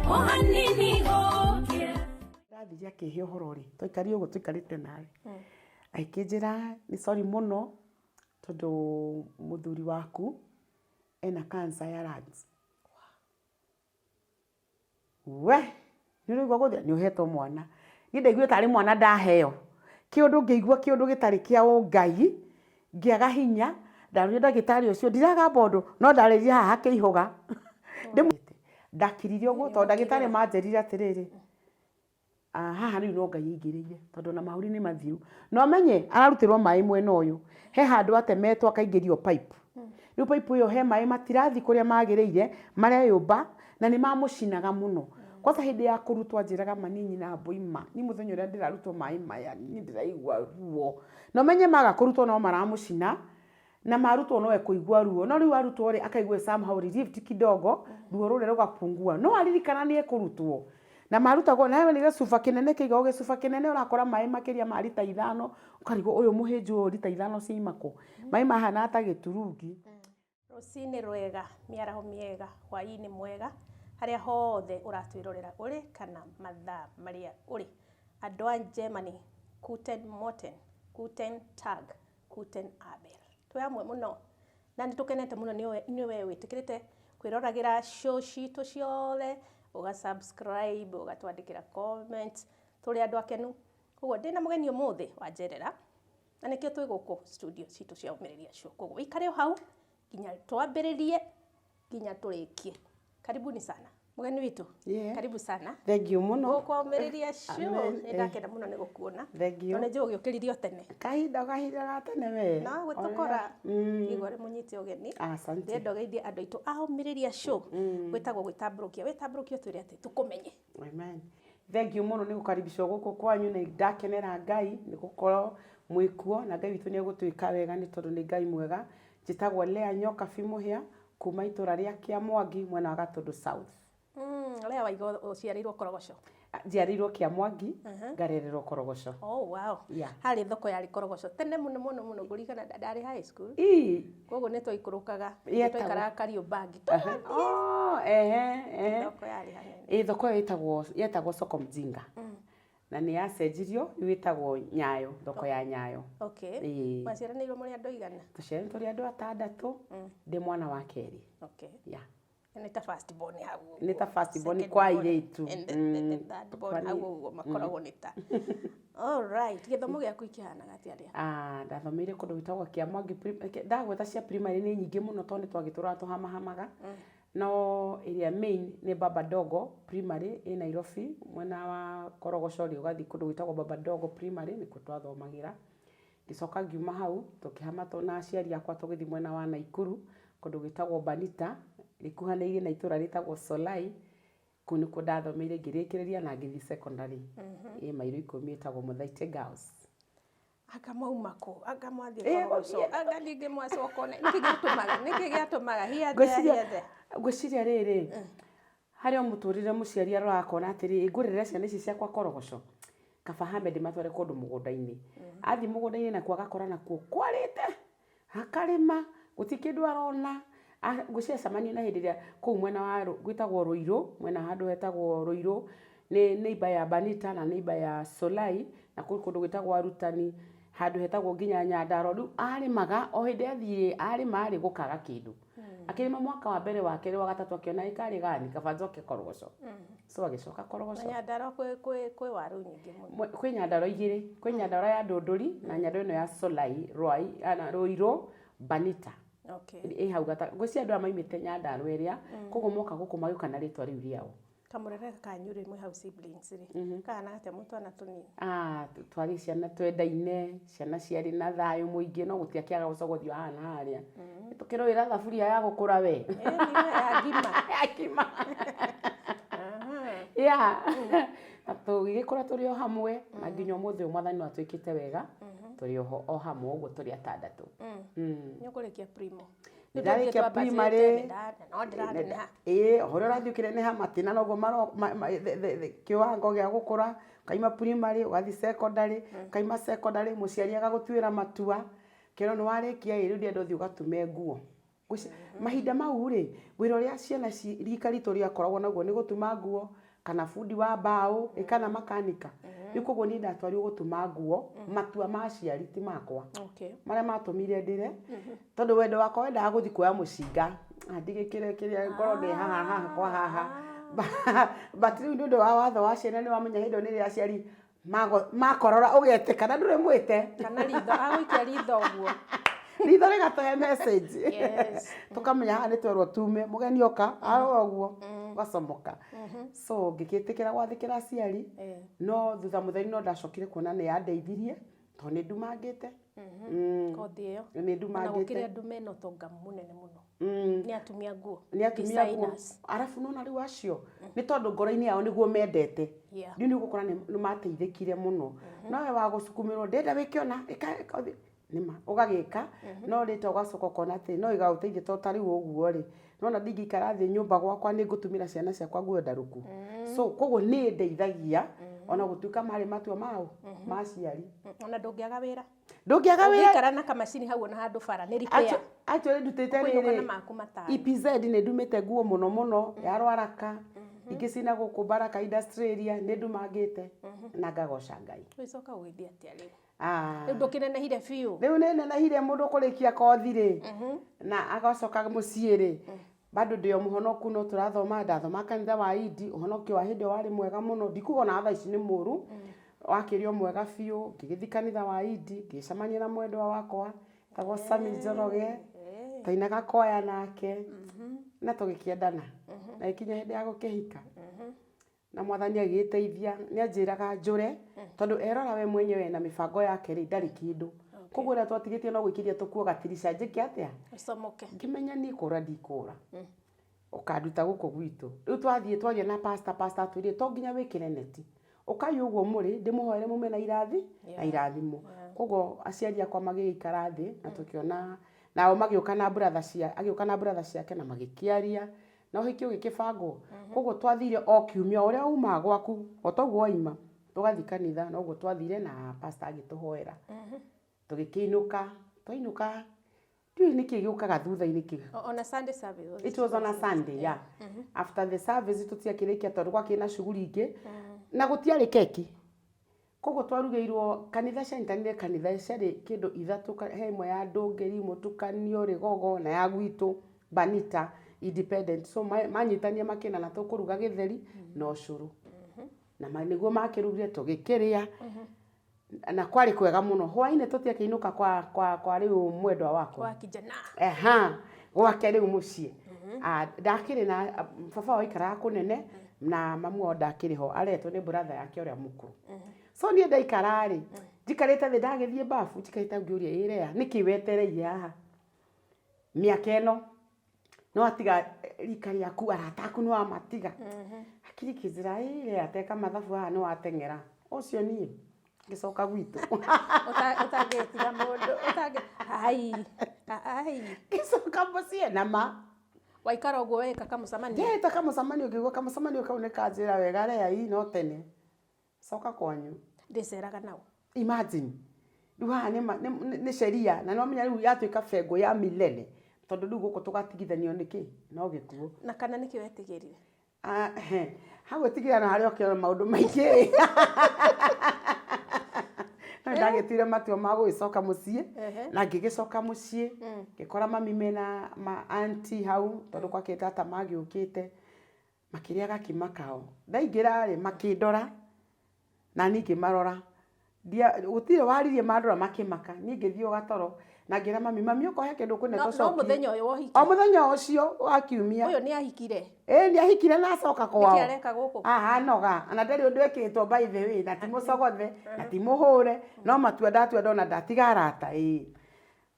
O hanini gũkĩra. Ndathire akĩhe ũhoro rĩ, twaikarire ũguo tũikarĩte nawe, agĩkĩnjĩra nĩ sorry mũno tondũ mũthuri waku ena cancer ya lungs. We nĩ ũraigua gũthĩa nĩ ũhetwo mwana. Niĩ ndaiguire tarĩ mwana ndaheo. Kĩũndũ ngĩigua kĩũndũ gĩtarĩ kĩa ũngai, ngĩaga hinya, ndarorire ndagĩtarĩ ũcio, ndiragamba ũndũ, no ndarĩrire haha hakĩihũga. Ndakirire ũguo tondũ ndagĩtarĩ manjĩrire atĩrĩrĩ, haha rĩu no Ngai aingĩrĩire tondũ ona mahũri nĩ mathiru. Na ũmenye ararutĩrwo maĩ mwena ũyũ, he handũ atemetwo akaingĩrio pipe. Rĩu pipe ĩyo he maĩ matirathiĩ kũrĩa magĩrĩire, mareyũmba na nĩ mamũcinaga mũno. Kwanza hĩndĩ ya kũrutwo anjĩraga ma niĩ nyina mbũi ma, niĩ mũthenya ũrĩa ndĩrarutwo maĩ maya niĩ ndĩraigua ruo. Na ũmenye maga kũrutwo no maramũcina, na marutwo no ekũigua ruo. No rĩu arutwo rĩ, akaigua somehow relieved kidogo, ruo rũrĩa rũgapungua. No aririkana nĩ ekũrutwo, na marutagwo na nĩ gĩcuba kĩnene kĩigagwo gĩcuba kĩnene ũrakora maĩ makĩria ma rita 5, ũkarigwo ũyũ mũhĩnju ũyũ rita 5 ciaima kũ? Maĩ mahana ta gĩturungi. Rũcinĩ rwega, mĩaraho mĩega, hwaĩ-inĩ mwega, harĩa hothe ũratwĩrorera ũrĩ kana mathaa marĩa ũrĩ. Andũ a Germany, Guten Morgen, Guten Tag, Guten Abend. Twĩ hamwe mũno na nĩ tũkenete mũno nĩ we wĩtĩkĩrĩte kwĩroragĩra show citũ ciothe, ũga subscribe, ũgatwandĩkĩra comment, tũrĩ andũ akenu. Koguo ndĩna mũgeni ũmũthĩ wanjerera, na nĩkĩo twĩ gũkũ studio citũ cia Ũmĩrĩria Show. Koguo ũikare o hau nginya twambĩrĩrie nginya tũrĩkie. Karibuni sana mũgeni witũ. Karibu sana. Thank you mũno. Gũkũ Ũmĩrĩria Show. Nĩ ndakena mũno nĩ gũkuona. Thank you. Tondũ nĩ njũĩ ũgĩũkĩririe o tene. Kahinda kahinda ga tene we. No gũtũkora. Igua rĩ mũnyite ũgeni. Asante. Ndĩrenda ũgeithie andũ aitũ a Ũmĩrĩria Show. Gwĩtagwo gwĩtambũrũkia. Wĩtambũrũkie ũtwĩre atĩ tũkũmenye. Amen. Thank you mũno nĩ gũkaribicwo gũkũ kwanyu na ndakenera Ngai nĩ gũkorwo mwĩkuo na Ngai witũ nĩ egũtwĩka wega nĩ tondũ nĩ Ngai mwega. Njĩtagwo Leah Nyokabi Mũhĩa kuma itũra rĩa Kĩamwangi mwena wa Gatũndũ South. Leah waiga ũciarĩirwo Korogoco? Njiarĩirwo Kĩamwangi, ngarererwo Korogoco. Oh, wow. Yeah. Harĩ thoko yarĩ Korogoco tene mũno mũno mũno, ngũririkana ndarĩ high school. Koguo nĩ twaikũrũkaga, twaikaraga Kariobangi. Oh, ehe, ehe. Thoko yarĩ hanene. Ĩ thoko ĩyo yetagwo Soko Mjinga. Na nĩ yacenjirio, rĩu ĩtagwo Nyayo, thoko ya Nyayo. Okay. Ĩĩ. Mwaciaranĩirwo mũrĩ andũ aigana? Tũciaranĩirwo tũrĩ andũ atandatũ, ndĩ mwana wa kerĩ. Okay. Yeah. Nĩ ta first born hau ũguo. Nĩ ta first born Second kwa born airĩtu. and the third born Kwa hau ũguo makoragwo nĩ ta. All right. Gĩthomo gĩaku ikĩhanaga atĩa rĩa? Ndathomeire kũndũ gwĩtagwo Kĩamwangi ndagweta cia primary nĩ nyingĩ mũno tondũ nĩ twagĩtũraga tũhamahamaga. No ĩrĩa main nĩ Baba Dogo Primary ĩ Nairobi mwena wa Korogoco rĩ, ũgathiĩ kũndũ gwĩtagwo Baba Dogo Primary nĩkuo twathomagĩra. Ngĩcoka ngiuma hau tũkĩhama na aciari akwa tũgĩthiĩ mwena wa Naikuru kũndũ gwĩtagwo Banita rĩkuhanĩirie na itũra rĩtagwo Solai. Kũu nĩkuo ndathomeire ngĩrĩkĩrĩria na ngĩthiĩ secondary ĩ mairo 10 ĩtagwo Mũthaitĩ Girls. Anga mwauma kũ? Anga mwathiĩ Korogoco? Anga ningĩ mwacoka ona nĩkĩ gĩatũmaga? Nĩkĩ gĩatũmaga? Here there, here there. Ngwĩciria rĩrĩ, harĩ o mũtũrĩre mũciari aroraga akona atĩrĩrĩ, ngũrerera ciana ici ciakwa Korogoco, kaba hambe ndĩmatware kũndũ mũgũnda-inĩ. Athiĩ mũgũnda-inĩ nakuo agakora nakuo kwarĩte, akarĩma, gũtirĩ kĩndũ arona. Ngwĩciria acemania na hĩndĩ ĩrĩa kũu mwena wa gwĩtagwo Rũirũ, mwena handũ hetagwo Rũirũ, nĩ neighbour ya Banita na neighbour ya Solai, na kwĩ kũndũ gwĩtagwo Arutani, handũ hetagwo nginya Nyandarua. Rĩu arĩmaga, o hĩndĩ athiĩ arĩma rĩ, gũkaga kĩndũ. Akĩrĩma mwaka wa mbere, wa kerĩ, wa gatatũ, akĩona ĩ karĩ gani, kaba njoke Korogoco. So agĩcoka Korogoco. Na Nyandarua kwĩ waru nyingĩ mũno. Kwĩ Nyandarua igĩrĩ, kwĩ Nyandarua ya Ndũndũri na Nyandarua ĩno ya Solai, Rwai, Rũirũ, Banita. Okay. Ĩ hau gatagatĩ. Ngwĩciria andũ aya maimĩte Nyandarua ĩrĩa, koguo moka gũkũ magĩũka na rĩtwa rĩu rĩao. Kamũrere kanyu rĩ mwĩ hau siblings rĩ, kahanaga atĩa mwĩ twana tũnini? Twarĩ ciana twendaine, ciana ciarĩ na thayũ mũingĩ, no gũtiakĩaga gũcogothio haha na harĩa. Tũkĩrũĩra thaburia ya gũkũra we. Ĩni we, ya ngima. Ya ngima. Yeah. Na tũgĩgĩkũra tũrĩ o hamwe, na nginya ũmũthĩ ũyũ Mwathani no atwĩkĩte wega, tũrĩ oho o hamwe ũguo tũrĩ atandatũ. Nĩ ũkũrĩkia primo? Nĩndarĩkia primary. No ndĩraneneha. Ĩĩ, o ũrĩa ũrathiĩ ũkĩneneha matĩna noguo kĩwango gĩa gũkũra, ũkaima primary ũgathiĩ secondary, ũkaima secondary mũciari agagũtuĩra matua, ũkerwo nĩ warĩkia ĩ, rĩu ndĩrenda ũthiĩ ũgatume nguo. Mahinda mau rĩ, wĩra ũrĩa ciana rika ritũ rĩakoragwo naguo nĩ gũtuma nguo, kana bundi wa mbaũ, ĩ kana makanika. Rĩu koguo niĩ ndatwarirwo gũtuma nguo, matua ma aciari ti makwa. Marĩa matũmire ndĩre, tondũ wendo wakwa wendaga gũthiĩ kuoya mũcinga, ndigĩkĩre kĩrĩa ngorwo ndĩ haha haha kwa haha. But rĩu nĩ ũndũ wa watho wa ciana nĩ wamenya hĩndĩ ĩyo nĩ rĩrĩa aciari makorora ũgetĩka na ndũrĩ mwĩte. Kana ritho, agũikia ritho ũguo. Ritho rĩgatũhe message. Tũkamenya haha nĩ twerwo tume, mũgeni oka, arora ũguo, ũgacomoka. So ngĩgĩtĩkĩra gwathĩkĩra aciari, no thutha mũtheri no ndacokire kuona nĩ yandeithirie, tondũ nĩ ndumangĩte. Kothi ĩyo. Nĩ Ona ndumangĩte. gũkĩrĩ andũ mena ũtonga mũnene mũno. Nĩ atumia nguo. Nĩ atumia nguo. Designers. Arabu nona rĩu acio nĩ tondũ ngoro-inĩ yao nĩguo mendete. Rĩu nĩ ũgũkora nĩ mateithĩkire mũno. No we wa gũcukumĩrwo ndĩrenda wĩke ũna, ĩka ĩka ũthiĩ. Nĩma ũgagĩka, no rĩta ũgacoka ũkona atĩ no ĩgagũteithia tondũ ta rĩu ũguo rĩ, nona ndingĩikara thĩ nyũmba gwakwa nĩ ngũtumĩra ciana ciakwa nguo ndarũku. So koguo nĩ ĩndeithagia ona gũtuĩka marĩ matua mao ma aciari. Ona ndũngĩaga wĩra. Ndũngĩaga wĩra. Ũngĩikara na kamacini hau ona handũ bara nĩ repair. Actually ndutĩte Ũkũinũka rĩrĩ, na maku matano. EPZ nĩ ndumĩte nguo mũno mũno ya Rwaraka, ingĩ cina gũkũ Baraka Industry Area nĩ ndumangĩte na ngagoca Ngai. Ũgĩcoka ũgĩthiĩ atĩa rĩu? Rĩu ndũkĩnenehire biũ. Rĩu nĩ nenehire mũndũ kũrĩkia kothi rĩ, na agacoka mũciĩ rĩ, bado ndĩ o mũhonoku no tũrathoma, ndathoma kanitha wa Indi, ũhonokio wa hĩndĩ ĩyo warĩ mwega mũno, ndikuga ona thaa ici nĩ mũru, wakĩrĩ o mwega biũ, ngĩgĩthiĩ kanitha wa Indi, ngĩcemania na mwendwa wakwa, etagwo Sami Njoroge, twainaga kwaya nake, na tũgĩkĩendana, na ĩkinya hĩndĩ ya gũkĩhika. Na mwathani agĩgĩteithia, nĩ anjĩraga njũre, tondũ erora we mwenyewe na mĩbango yake rĩ, ndarĩ kĩndũ. Koguo ũrĩa twatigĩtie no gũikĩria tũkuo gatirica, njĩke atĩa? Ũcomoke. Ngĩmenya niĩ kũra ndikũra. Ũkanduta gũkũ gwitũ. Rĩu twathiĩ twaria na pastor, pastor atwĩrire to nginya wĩkĩre neti. Ũkai ũguo mũrĩ, ndĩmũhoere mume na irathi, na irathimo. Koguo aciari akwa magĩgĩikara thĩ, na tũkĩona, nao magĩũka na brother cia, agĩũka na brother ciake na magĩkĩaria, na ũhiki ũgĩkĩbangwo. Koguo twathire o kiumia, o ũrĩa umaga gwaku, o toguo waima, tũgathiĩ kanitha, noguo twathire na pastor agĩtũhoera. Tũgĩkĩinũka, twainũka, ndiũĩ nĩkĩ gĩũkaga thutha-inĩ kĩu. On a Sunday service, was It it? was on a Sunday, yeah. After the service tũtiakĩrĩkia tondũ gwakĩrĩ na shughuli ingĩ, na gũtiarĩ keki. Koguo twarugĩirwo kanitha cianyitanire kanitha ciarĩ kĩndũ ithatũ, he ĩmwe ya Ndũngĩri, Mũtukanio, Rĩgogo na ya gwitũ Banita Independent. So manyitania makĩna na tũkũruga gĩtheri na ũcũrũ. Na nĩguo makĩrugire tũgĩkĩrĩa. Na kwarĩ kwega mũno. Hwaĩ-inĩ tũtiakĩinũka kwa rĩu mwendwa wakwa. Kwa kijana. Aha, gwake rĩu mũciĩ. Ndakĩrĩ na baba wao aikaraga kũnene na mamu wao ndakĩrĩ ho, aretwo nĩ brother yake ũrĩa mũkũrũ. So niĩ ndaikara rĩ, njikarĩte thĩ ndagĩthiĩ bafu, njikarĩte ngĩũria ĩrea, nĩkĩ wetereire haha? Mĩaka ĩno no atiga rika rĩaku, arata aku nĩ wamatiga. Hakiri kĩnjĩra, ĩrea, teka mathabu haha nĩ wateng'era. Ũcio niĩ ngĩcoka gwitũ. Ũtangĩtiga mũndũ, ai, ai. Ngĩcoka mũciĩ na ma. Waikara ũguo weka kamũcemanio? Ndĩta kamũcemanio, ngĩigua kamũcemanio kau nĩ kanjĩra wega, rea ii no tene. Coka kwanyu. Ndĩceraga nao. Imagine. Rĩu haha nĩ sheria, na no menya rĩu yatuĩka bengo ya milele. Tondũ rĩu gũkũ tũgatigithanio nĩkĩ? No gĩkuũ. Na kana nĩkĩ wetigĩrire? Hau gwĩtigĩra no harĩa ũkĩona maũndũ maingĩ. No ndagĩtuire matua ma gũgĩcoka mũciĩ, na ngĩgĩcoka mũciĩ, ngĩkora mami mena ma auntie hau, tondũ gwakĩrĩ tata magĩũkĩte, makĩrĩa gakima kao. Ndaingĩra rĩ, makĩndora, na niĩ ngĩmarora. Gũtirĩ waririe mandora makĩmaka, niĩ ngĩthiĩ o gatoro, na ngĩra mami, mami ũka ũhe kĩndũ kũne No tũcokie. mũthenya ũyũ wa ũhiki? O mũthenya ũcio wa kiumia. Ũyũ nĩ ahikire? Ĩĩ, nĩ ahikire na acoka kwao. Nĩkĩ areka gũkũ? Aha, noga. Ona ndarĩ ũndũ ekĩtwo by the way, na ti mũcogothe, na ti mũhũre, no matua ndatua ndona ndatiga arata, ĩĩ.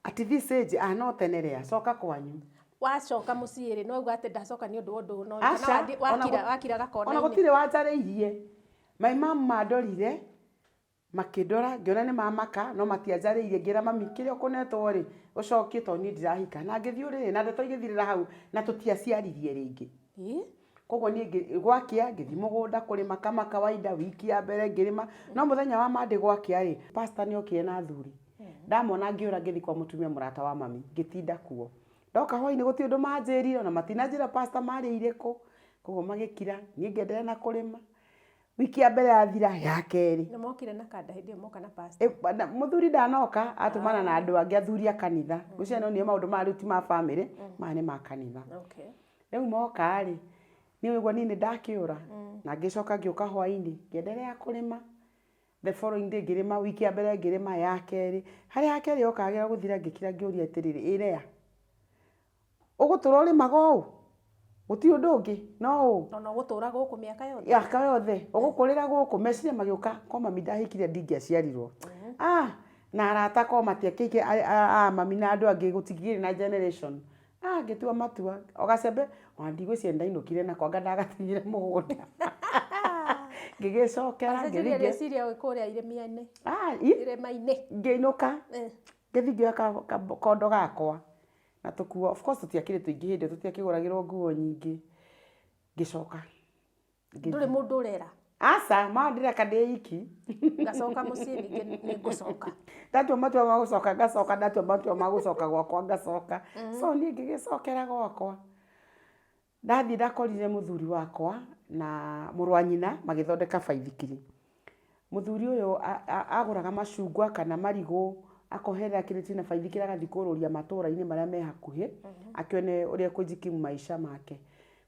At this age, no tene rĩa, coka kwanyu. Wacoka mũciĩ rĩ, no uga atĩ ndacoka nĩ ũndũ wa ũndũ ũyũ, no kana Aca, wakira gakona-inĩ. ona gũtirĩ wanjarĩirie. My mom mandorire, makĩndora, ngĩona nĩ mamaka, no matianjarĩirie, ngĩra mami, kĩrĩa ũkũnetwo rĩ, ũcokie tondũ niĩ ndirahika. Na ngĩthiĩ ũrĩrĩ, na ndeto igĩthirĩra hau, na tũtiaciaririe rĩngĩ. Koguo niĩ gwakĩa, ngĩthiĩ mũgũnda kũrĩma kama kawaida, wiki ya mbere ngĩrĩma. No mũthenya wa Monday gwakĩa rĩ, pastor nĩ okire na athuri. Ndamona ngĩũra ngĩthiĩ kwa mũtumia mũrata wa mami, ngĩtinda kuo. Ndoka hwainĩ gũtirĩ ũndũ manjĩrire ona matinanjĩra pastor marĩire kũ. Koguo magĩkira, niĩ ngĩenderea na kũrĩma. Wiki ya mbere yathira, ya kerĩ. Nĩ mokire na kanda hĩndĩ ĩyo moka na pastor. Mũthuri ndanoka, atũmana na andũ angĩ athuri a kanitha. Ngwĩciria no nĩo maũndũ maya rĩu ti ma bamĩrĩ, maya nĩ ma kanitha. Rĩu moka rĩ, niĩ ũguo niĩ nĩ ndakĩũra, na ngĩcoka ngĩũka hwainĩ, ngĩenderea kũrĩma. The following day ngĩrĩma, wiki ya mbere ngĩrĩma, ya kerĩ. Harĩa ya kerĩ yokagĩra gũthira ngĩkira ngĩũria atĩrĩrĩ, ĩ Leah, ũgũtũra ũrĩmaga ũũ? Gũtirĩ ũndũ ũngĩ no ũũ? Ona ũgũtũra gũkũ mĩaka yothe? Mĩaka yothe, ũgũkũrĩra gũkũ? Meciria magĩũka, ko mami ndahikire ndingĩaciarirwo. Ah, na arata ko matiakĩhikire a mami na andũ angĩ gũtingĩrĩ na generation. Ah, ngĩtua matua, o gacembe, ona ndigwĩciria nĩndainũkire nako anga ndagatigire mũgũnda. Ngĩgĩcokera Julia ngĩthiĩ rĩciria wĩ kũrĩa irĩma-inĩ. Ah, Irĩma-inĩ. Ngĩinũka, ngĩthiĩ ngĩoya kondo gakwa na tũkuo, of course tũtiakĩrĩ tũingĩ hĩndĩ ĩyo, tũtiakĩgũragĩrwo nguo nyingĩ. Ngĩcoka. Ndũrĩ mũndũ ũrera? Aca, ma ndĩreka ndĩ iki. Ngacoka mũciĩ ningĩ nĩ ngũcoka. Ndatua matua ma gũcoka ngacoka, ndatua matua ma gũcoka gwakwa ngacoka. So niĩ ngĩgĩcokera gwakwa. Ndathiĩ ndakorire mũthuri wakwa na mũrũ wa nyina magĩthondeka baithikiri. Mũthuri ũyũ agũraga macungwa kana marigũ, akoherera kĩrĩti na baithikiri agathiĩ kũrũria matũra-inĩ marĩa me hakuhĩ, akĩone ũrĩa ekũjikimu maica make.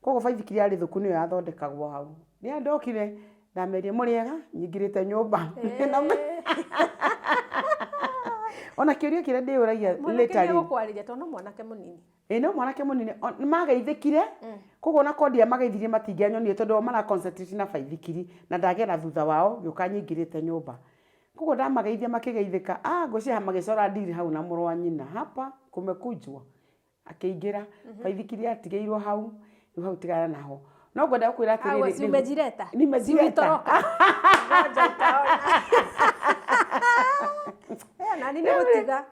Koguo baithikiri yarĩ thũku nĩyo yathondekagwo hau. Rĩrĩa ndokire, ndamerire mũrĩ ega, nyingĩrĩte nyũmba. Ona kĩũria kĩrĩa ndĩyũragia Mwanake later rĩ. nĩegũkwarĩria tondũ no mwanake mũnini. Ĩĩ no mwanake mũnini, nĩ mageithĩkire, koguo ona korwo ndiamageithirie matingĩanyonire tondũ o mara concentrate na baithikiri, na ndagera thutha wao ngĩũka nyingĩrĩte nyũmba. Koguo ndamageithia makĩgeithĩka, ah ngwĩciria magĩcora deal hau na mũrũ wa nyina, hapa kumekujwa. Akĩingĩra, baithikiri yatigĩirwo hau, rĩu hau tigana naho. No ngwenda gũkwĩra atĩrĩrĩ, Awa, si umejileta? Nimejileta. Si ulitoroka? Ngoja utaona. Eh, nani nĩ gũtiga.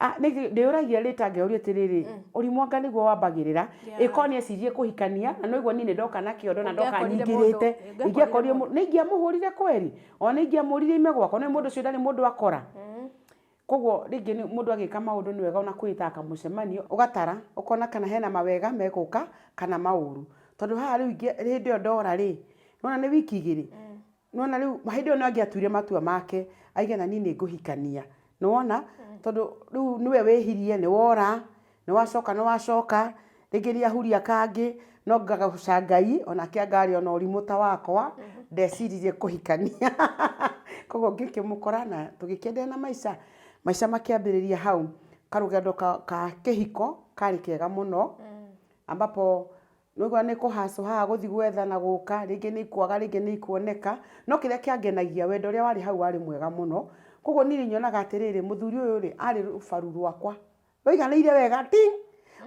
Ah, ndĩyũragia later ngeyũria atĩrĩrĩ, ũrimũ anga nĩguo wambagĩrĩra, ĩkorwo nĩ ecirie kũhikania, na noigua niĩ nĩ ndoka na kĩondo na ndoka Ũngĩakorire nyingĩrĩte, mũndũ, ũngĩakorire ingĩakorire mũndũ, nĩ ingĩamũhũrire kweri, ona nĩ ingĩamũririe aime gwakwa, nĩ mũndũ ũcio ndarĩ mũndũ akora. Koguo rĩngĩ mũndũ agĩka maũndũ nĩ wega ona kwĩĩtaga kamũcemanio, ũgatara, ũkona kana hena mawega megũka kana maũru. Tondũ haha rĩu hĩndĩ ĩyo ndora rĩ, nĩwona nĩ wiki igĩrĩ, nĩwona rĩu hĩndĩ ĩyo no angĩatuire matua make, aige na niĩ nĩ ngũhikania. Nĩwona? Tondũ rĩu nĩwe wĩhirie, nĩ wora, nĩ wacoka nĩ wacoka, rĩngĩ nĩ ahuria kangĩ, no ngagoca Ngai, onake anga arĩ ona ũrimũ ta wakwa, ndeciririe kũhikania. Koguo ngĩkĩmũkora na tũgĩkĩenderea na maica. Maica makĩambĩrĩria hau. Karũgendo ka kĩhiko karĩ kega mũno, ambapo nĩũraigua nĩ kũ hustle haha gũthiĩ gwetha na gũka, rĩngĩ nĩ ikwaga rĩngĩ nĩ ikuoneka, no kĩrĩa kĩangenagia wendo ũrĩa warĩ hau warĩ mwega mũno, koguo niĩ nyonaga atĩrĩrĩ, mũthuri ũyũ rĩ, arĩ rũbaru rwakwa, rũiganĩire wega ti,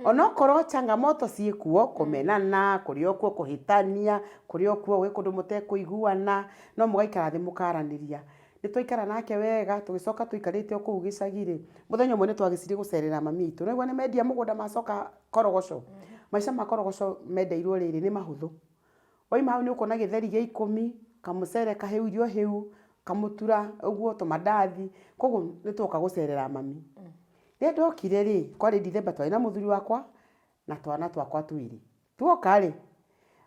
onokorwo changamoto ciĩkuo, kũmenana, kũrĩ o kuo kũhĩtania, kũrĩ o kuo gwĩ kũndũ mũtekũiguana, no mũgaikara thĩ mũkaranĩria. Nĩ twaikara nake wega, tũgĩcoka tũikarĩte o kũu gĩcagi rĩ, mũthenya ũmwe nĩ twagĩcire gũcerera mami witũ, nĩwaigua nĩ mendia mũgũnda macoka Korogocho. Maica ma Korogocho mendeirwo rĩrĩ, nĩ mahũthũ. Wauma hau nĩ ũkuona gĩtheri gĩa ikũmi, kamũcere kahĩu, irio hĩu, kamũtura ũguo, tũmandathi, koguo nĩ twoka gũcerera mami. Rĩrĩa ndokire rĩ, kwarĩ December twarĩ na mũthuri wakwa na twana twakwa twĩrĩ. Tuoka rĩ,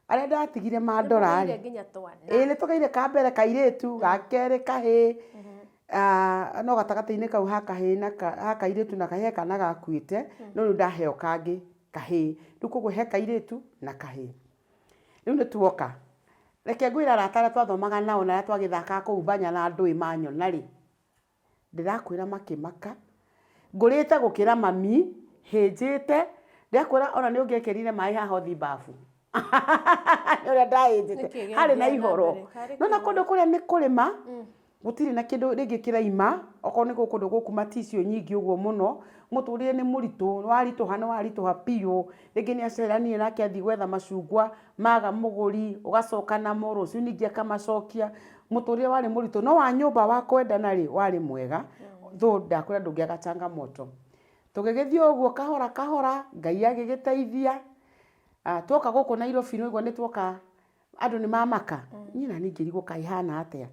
arĩa ndatigire mandora rĩ, Nĩmũgĩire nginya twana. Ĩĩ nĩ tũgĩire ka mbere kairĩtu, ga kerĩ kahĩĩ, no gatagatĩ-inĩ kau ha kahĩĩ na ha kairĩtu na kahĩĩ he kana gakuĩte, no rĩu ndaheo kangĩ kahĩĩ. Rĩu koguo he kairĩtu na kahĩĩ. Rĩu nĩ tuoka, reke ngwĩre arata arĩa twathomaga nao na arĩa twagĩthakaga kũu Mbanya na ndũĩ manyona rĩ, Ndĩrakwĩra makĩmaka, ngũrĩte gũkĩra mami, hĩnjĩte, ndĩrakwĩra ona nĩ ũngĩekĩrire maĩ haha ũthiĩ babu. Nĩ ũrĩa ndahĩnjĩte, Nĩkĩ harĩ na gĩathiaga na ihoro. mbere? Karĩ Nĩwona kĩhoro. kũndũ kũrĩa nĩ kũrĩma, gũtirĩ na kĩndũ rĩngĩ kĩraima, okorwo nĩ kũndũ gũkuma ti icio nyingĩ ũguo mũno, mũtũrĩre nĩ mũritũ, waritũha nĩ waritũha biũ, rĩngĩ nĩ aceranire nake athiĩ gwetha macungwa, maga mũgũri, ũgacoka namo, rũciũ ningĩ akamacokia. Mũtũrĩre warĩ mũritũ no wa nyũmba wa kwendana rĩ warĩ mwega though ndakwĩra ndũngĩaga changamoto. Tũgĩgĩthiĩ o ũguo kahora kahora Ngai agĩgĩteithia tuoka gũkũ Nairobi nĩwaigua nĩ tuoka andũ nĩ mamaka. Niĩ naniĩ ngĩrigwo kaĩ hana atĩa.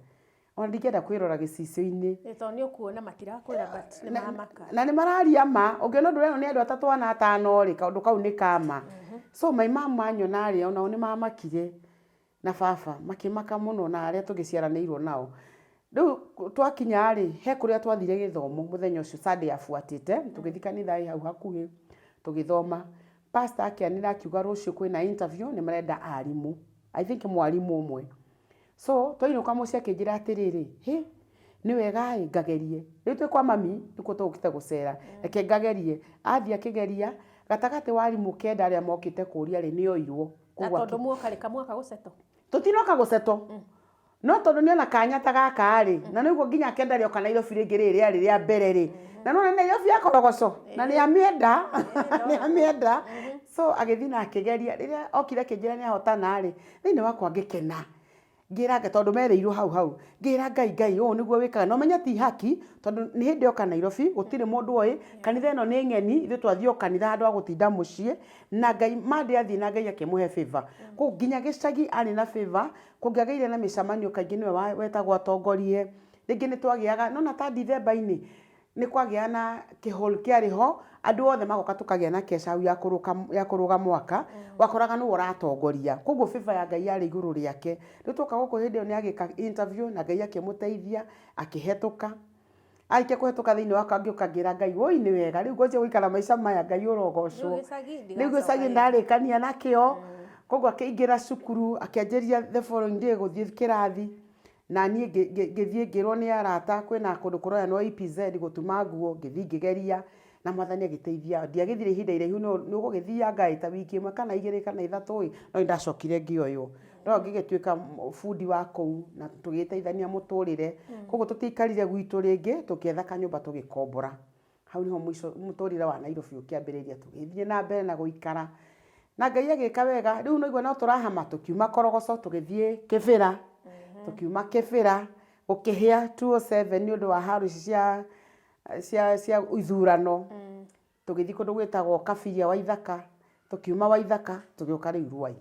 Ona ndingĩenda kwĩrora gĩcicio-inĩ. Ĩ, tondũ nĩ ũkuona matirakwĩra but nĩ mamaka. Na nĩ mararia ma, ũngĩona ũndũ ũrerwo nĩ andũ atatũ ana atano rĩ, kaũndũ kau nĩ ka ma. So my mom anyona rĩ, onao nĩ mamakire na baba, makĩmaka mũno na arĩa tũgĩciaranĩirwo nao. Rĩu twakinya rĩ, he kũrĩa twathire gĩthomo mũthenya ũcio Sunday yabuatĩte, tũgĩthiĩ kanitha ĩ hau hakuhĩ, tũgĩthoma. Pastor akĩanĩrĩra akiuga rũciũ kwĩna interview nĩ marenda arimũ. I think mwarimũ ũmwe. So twainũka mũciĩ akĩnjĩra atĩrĩrĩ, hĩ, nĩ wega ĩ, ngagerie. Rĩu twĩ kwa mami, nĩkuo tũgũkĩte gũcera, reke ngagerie. Athiĩ akĩgeria, gatagatĩ wa arimũ kenda arĩa mokĩte kũria rĩ, nĩ oirwo. Na tondũ muoka rĩ, kamwoka gũcetwo? Tũtinoka gũcetwo. No tondũ nĩona kanya ta gaka rĩ, na nĩguo nginya kenda rĩoka Nairobi rĩngĩ rĩrĩ rĩarĩ rĩa mbere rĩ, na nĩwona nĩ Nairobi ya korogoco, na nĩ amĩenda, nĩ amĩenda. So agĩthiĩ na akĩgeria, rĩrĩa okire akĩnjĩra nĩ ahotana rĩ, thĩinĩ wakwa ngĩkena. Ngĩra Ngai, tondũ merĩirwo hau hau, ngĩra Ngai, Ngai ũũ nĩguo wĩkaga, na ũmenye ti haki, tondũ nĩ hĩndĩ oka Nairobi, gũtirĩ mũndũ oĩ, kanitha ĩno nĩ ng'eni, ithuĩ twathiĩ o kanitha handũ ha gũtinda mũciĩ, na Ngai, Monday athiĩ na Ngai akĩmũhe favor. Kũguo nginya gĩcagi arĩ na favor, kũngĩagĩire na mĩcemanio kaingĩ nĩwe wetagwo atongorie, rĩngĩ nĩ twagĩaga, nĩ wona ta Ndithemba-inĩ, nĩ kwagĩaga na kĩ hall kĩarĩ ho, andũ othe magoka tũkagĩa na kesha hau ya kũrũga mwaka, wakoraga nĩwe ũratongoria. Koguo favor ya Ngai yarĩ igũrũ rĩake. Rĩu twoka gũkũ hĩndĩ ĩyo nĩ agĩka interview na Ngai akĩmũteithia, akĩhetũka. Arĩkia kũhetũka thĩinĩ wakwa ngĩũka ngĩra Ngai, woi nĩ wega, rĩu ngwanjia gũikara maica maya, Ngai ũrogocwo. Rĩu gĩcagi Rĩu gĩcagi ndigacoka ndarĩkania nakĩo, koguo akĩingĩra cukuru, akĩanjĩria the following day gũthiĩ kĩrathi, na niĩ ngĩthiĩ ngĩrwo nĩ arata kwĩna kũndũ kũroyanwo EPZ gũtuma nguo, ngĩthiĩ ngĩgeria, na Mwathani agĩteithia. Ndiagĩthire ihinda iraihu no nĩ ũgũgĩthianga ĩ ta wiki ĩmwe kana igĩrĩ kana ithatũ ĩ, no nĩ ndacokire ngĩoywo. No ngĩgĩtuĩka bundi wa kũu na tũgĩteithania mũtũrĩre. Koguo tũtiaikarire gwitũ rĩngĩ, tũgĩetha kanyũmba tũgĩkombora. Hau nĩho mũico mũtũrĩre wa Nairobi ũkĩambĩrĩria, tũgĩthiĩ na mbere na gũikara. Na Ngai agĩka wega, rĩu nĩwaigua no tũrahama, tũkiuma Korogoco tũgĩthiĩ Kĩbĩra, tũkiuma Kĩbĩra, gũkĩhĩa 207 nĩ ũndũ wa haro ici cia ithurano, tũgĩthiĩ kũndũ gwĩtagwo Kabiria Waithaka, tũkiuma Waithaka tũgĩũka rĩu Ruai.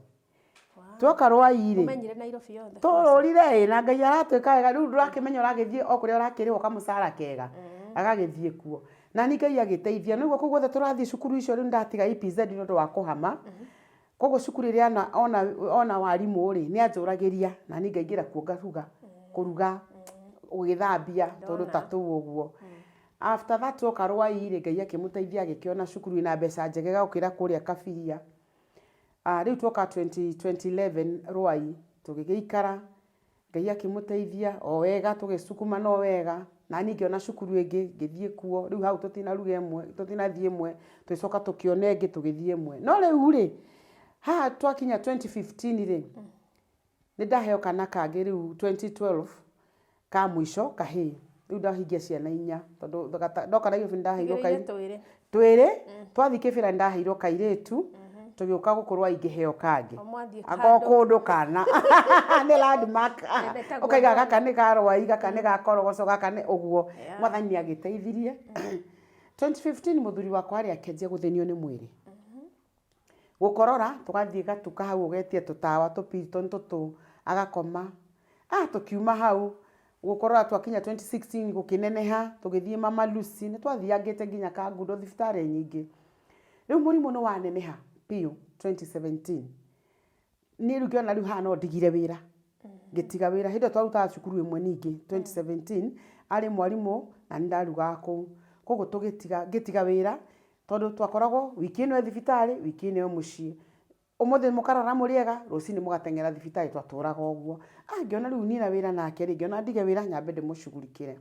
Twoka Ruai rĩ, Mũmenyire Nairobi yothe. Tũrũrire ĩ, na Ngai aratwĩka wega, rĩu ndũrakĩmenya ũragĩthiĩ o kũrĩa ũrakĩrĩhwo kamũcara kega, agagĩthiĩ kuo. Na niĩ Ngai agĩteithia, nĩguo kũu guothe tũrathiĩ cukuru icio rĩu nĩndatiga EPZ nĩ ũndũ wa kũhama, koguo cukuru ĩrĩa ona warimũ rĩ, nĩ anjũragĩria, na niĩ ngaingĩra kuo ngaruga, kũruga, gũgĩthambia, tũndũ ta tũu ũguo. After that twoka Ruai rĩ, Ngai akĩmũteithia agĩkĩona cukuru ĩna mbeca njegega gũkĩra kũrĩa Kabiria. Rĩu twoka 2011 Ruai, tũgĩgĩikara, Ngai akĩmũteithia o wega, tũgĩcukuma no wega, na niĩ ngĩona cukuru ĩngĩ, ngĩthiĩ kuo, rĩu hau tũtinaruga ĩmwe, tũtinathiĩ ĩmwe, tũgĩcoka tũkĩona ĩngĩ tũgĩthiĩ ĩmwe. No rĩu rĩ, haha twakinya 2015 rĩ, nĩ ndaheo kana kangĩ rĩu 2012 ka mũico kahĩĩ. Rĩu ndahingia ciana inya, tondũ ndoka Nairobi nĩ ndaheirwo Igĩrĩ twĩrĩ. Twĩrĩ, twathiĩ Kĩbĩra nĩ ndaheirwo kairĩtu, tũgĩũka gũkũ Rwai ngĩheo kangĩ. O mwathiĩ Anga o kando. kũndũ kana. Nĩ landmark. Endete Ũkaiga guoya. gaka nĩ ka Rwai, gaka nĩ ga Korogoco, gaka nĩ ũguo. Mwathani nĩ agĩteithirie. 2015 mũthuri wakwa rĩ akĩanjia gũthĩnio nĩ mwĩrĩ. Gũkorora, tũgathiĩ gatuka hau ũgetia tũtawa tũ Piriton tũtũ, agakoma. Tũkiuma hau, gũkorora twakinya 2016 gũkĩneneha, tũgĩthiĩ Mama Lucy, nĩ twathiangĩte nginya Kangundo thibitarĩ nyingĩ. Rĩu mũrimũ nĩ waneneha biũ 2017. Niĩ rĩu ngĩona rĩu haha no ndigire wĩra. Ngĩtiga wĩra. Hĩndĩ ĩyo twarutaga cukuru ĩmwe ningĩ 2017, arĩ mwarimũ na niĩ ndarugaga kũu. Koguo tũgĩtiga, ngĩtiga wĩra tondũ twakoragwo wiki ĩno e thibitarĩ, wiki ĩno e mũciĩ. Ũmũthĩ mũkarara mũrĩ ega, rũcinĩ mũgateng'era thibitarĩ, twatũraga ũguo. Ngĩona rĩu niĩ na wĩra nake rĩ, ngĩona ndige wĩra nyambe ndĩmũcugurikĩre.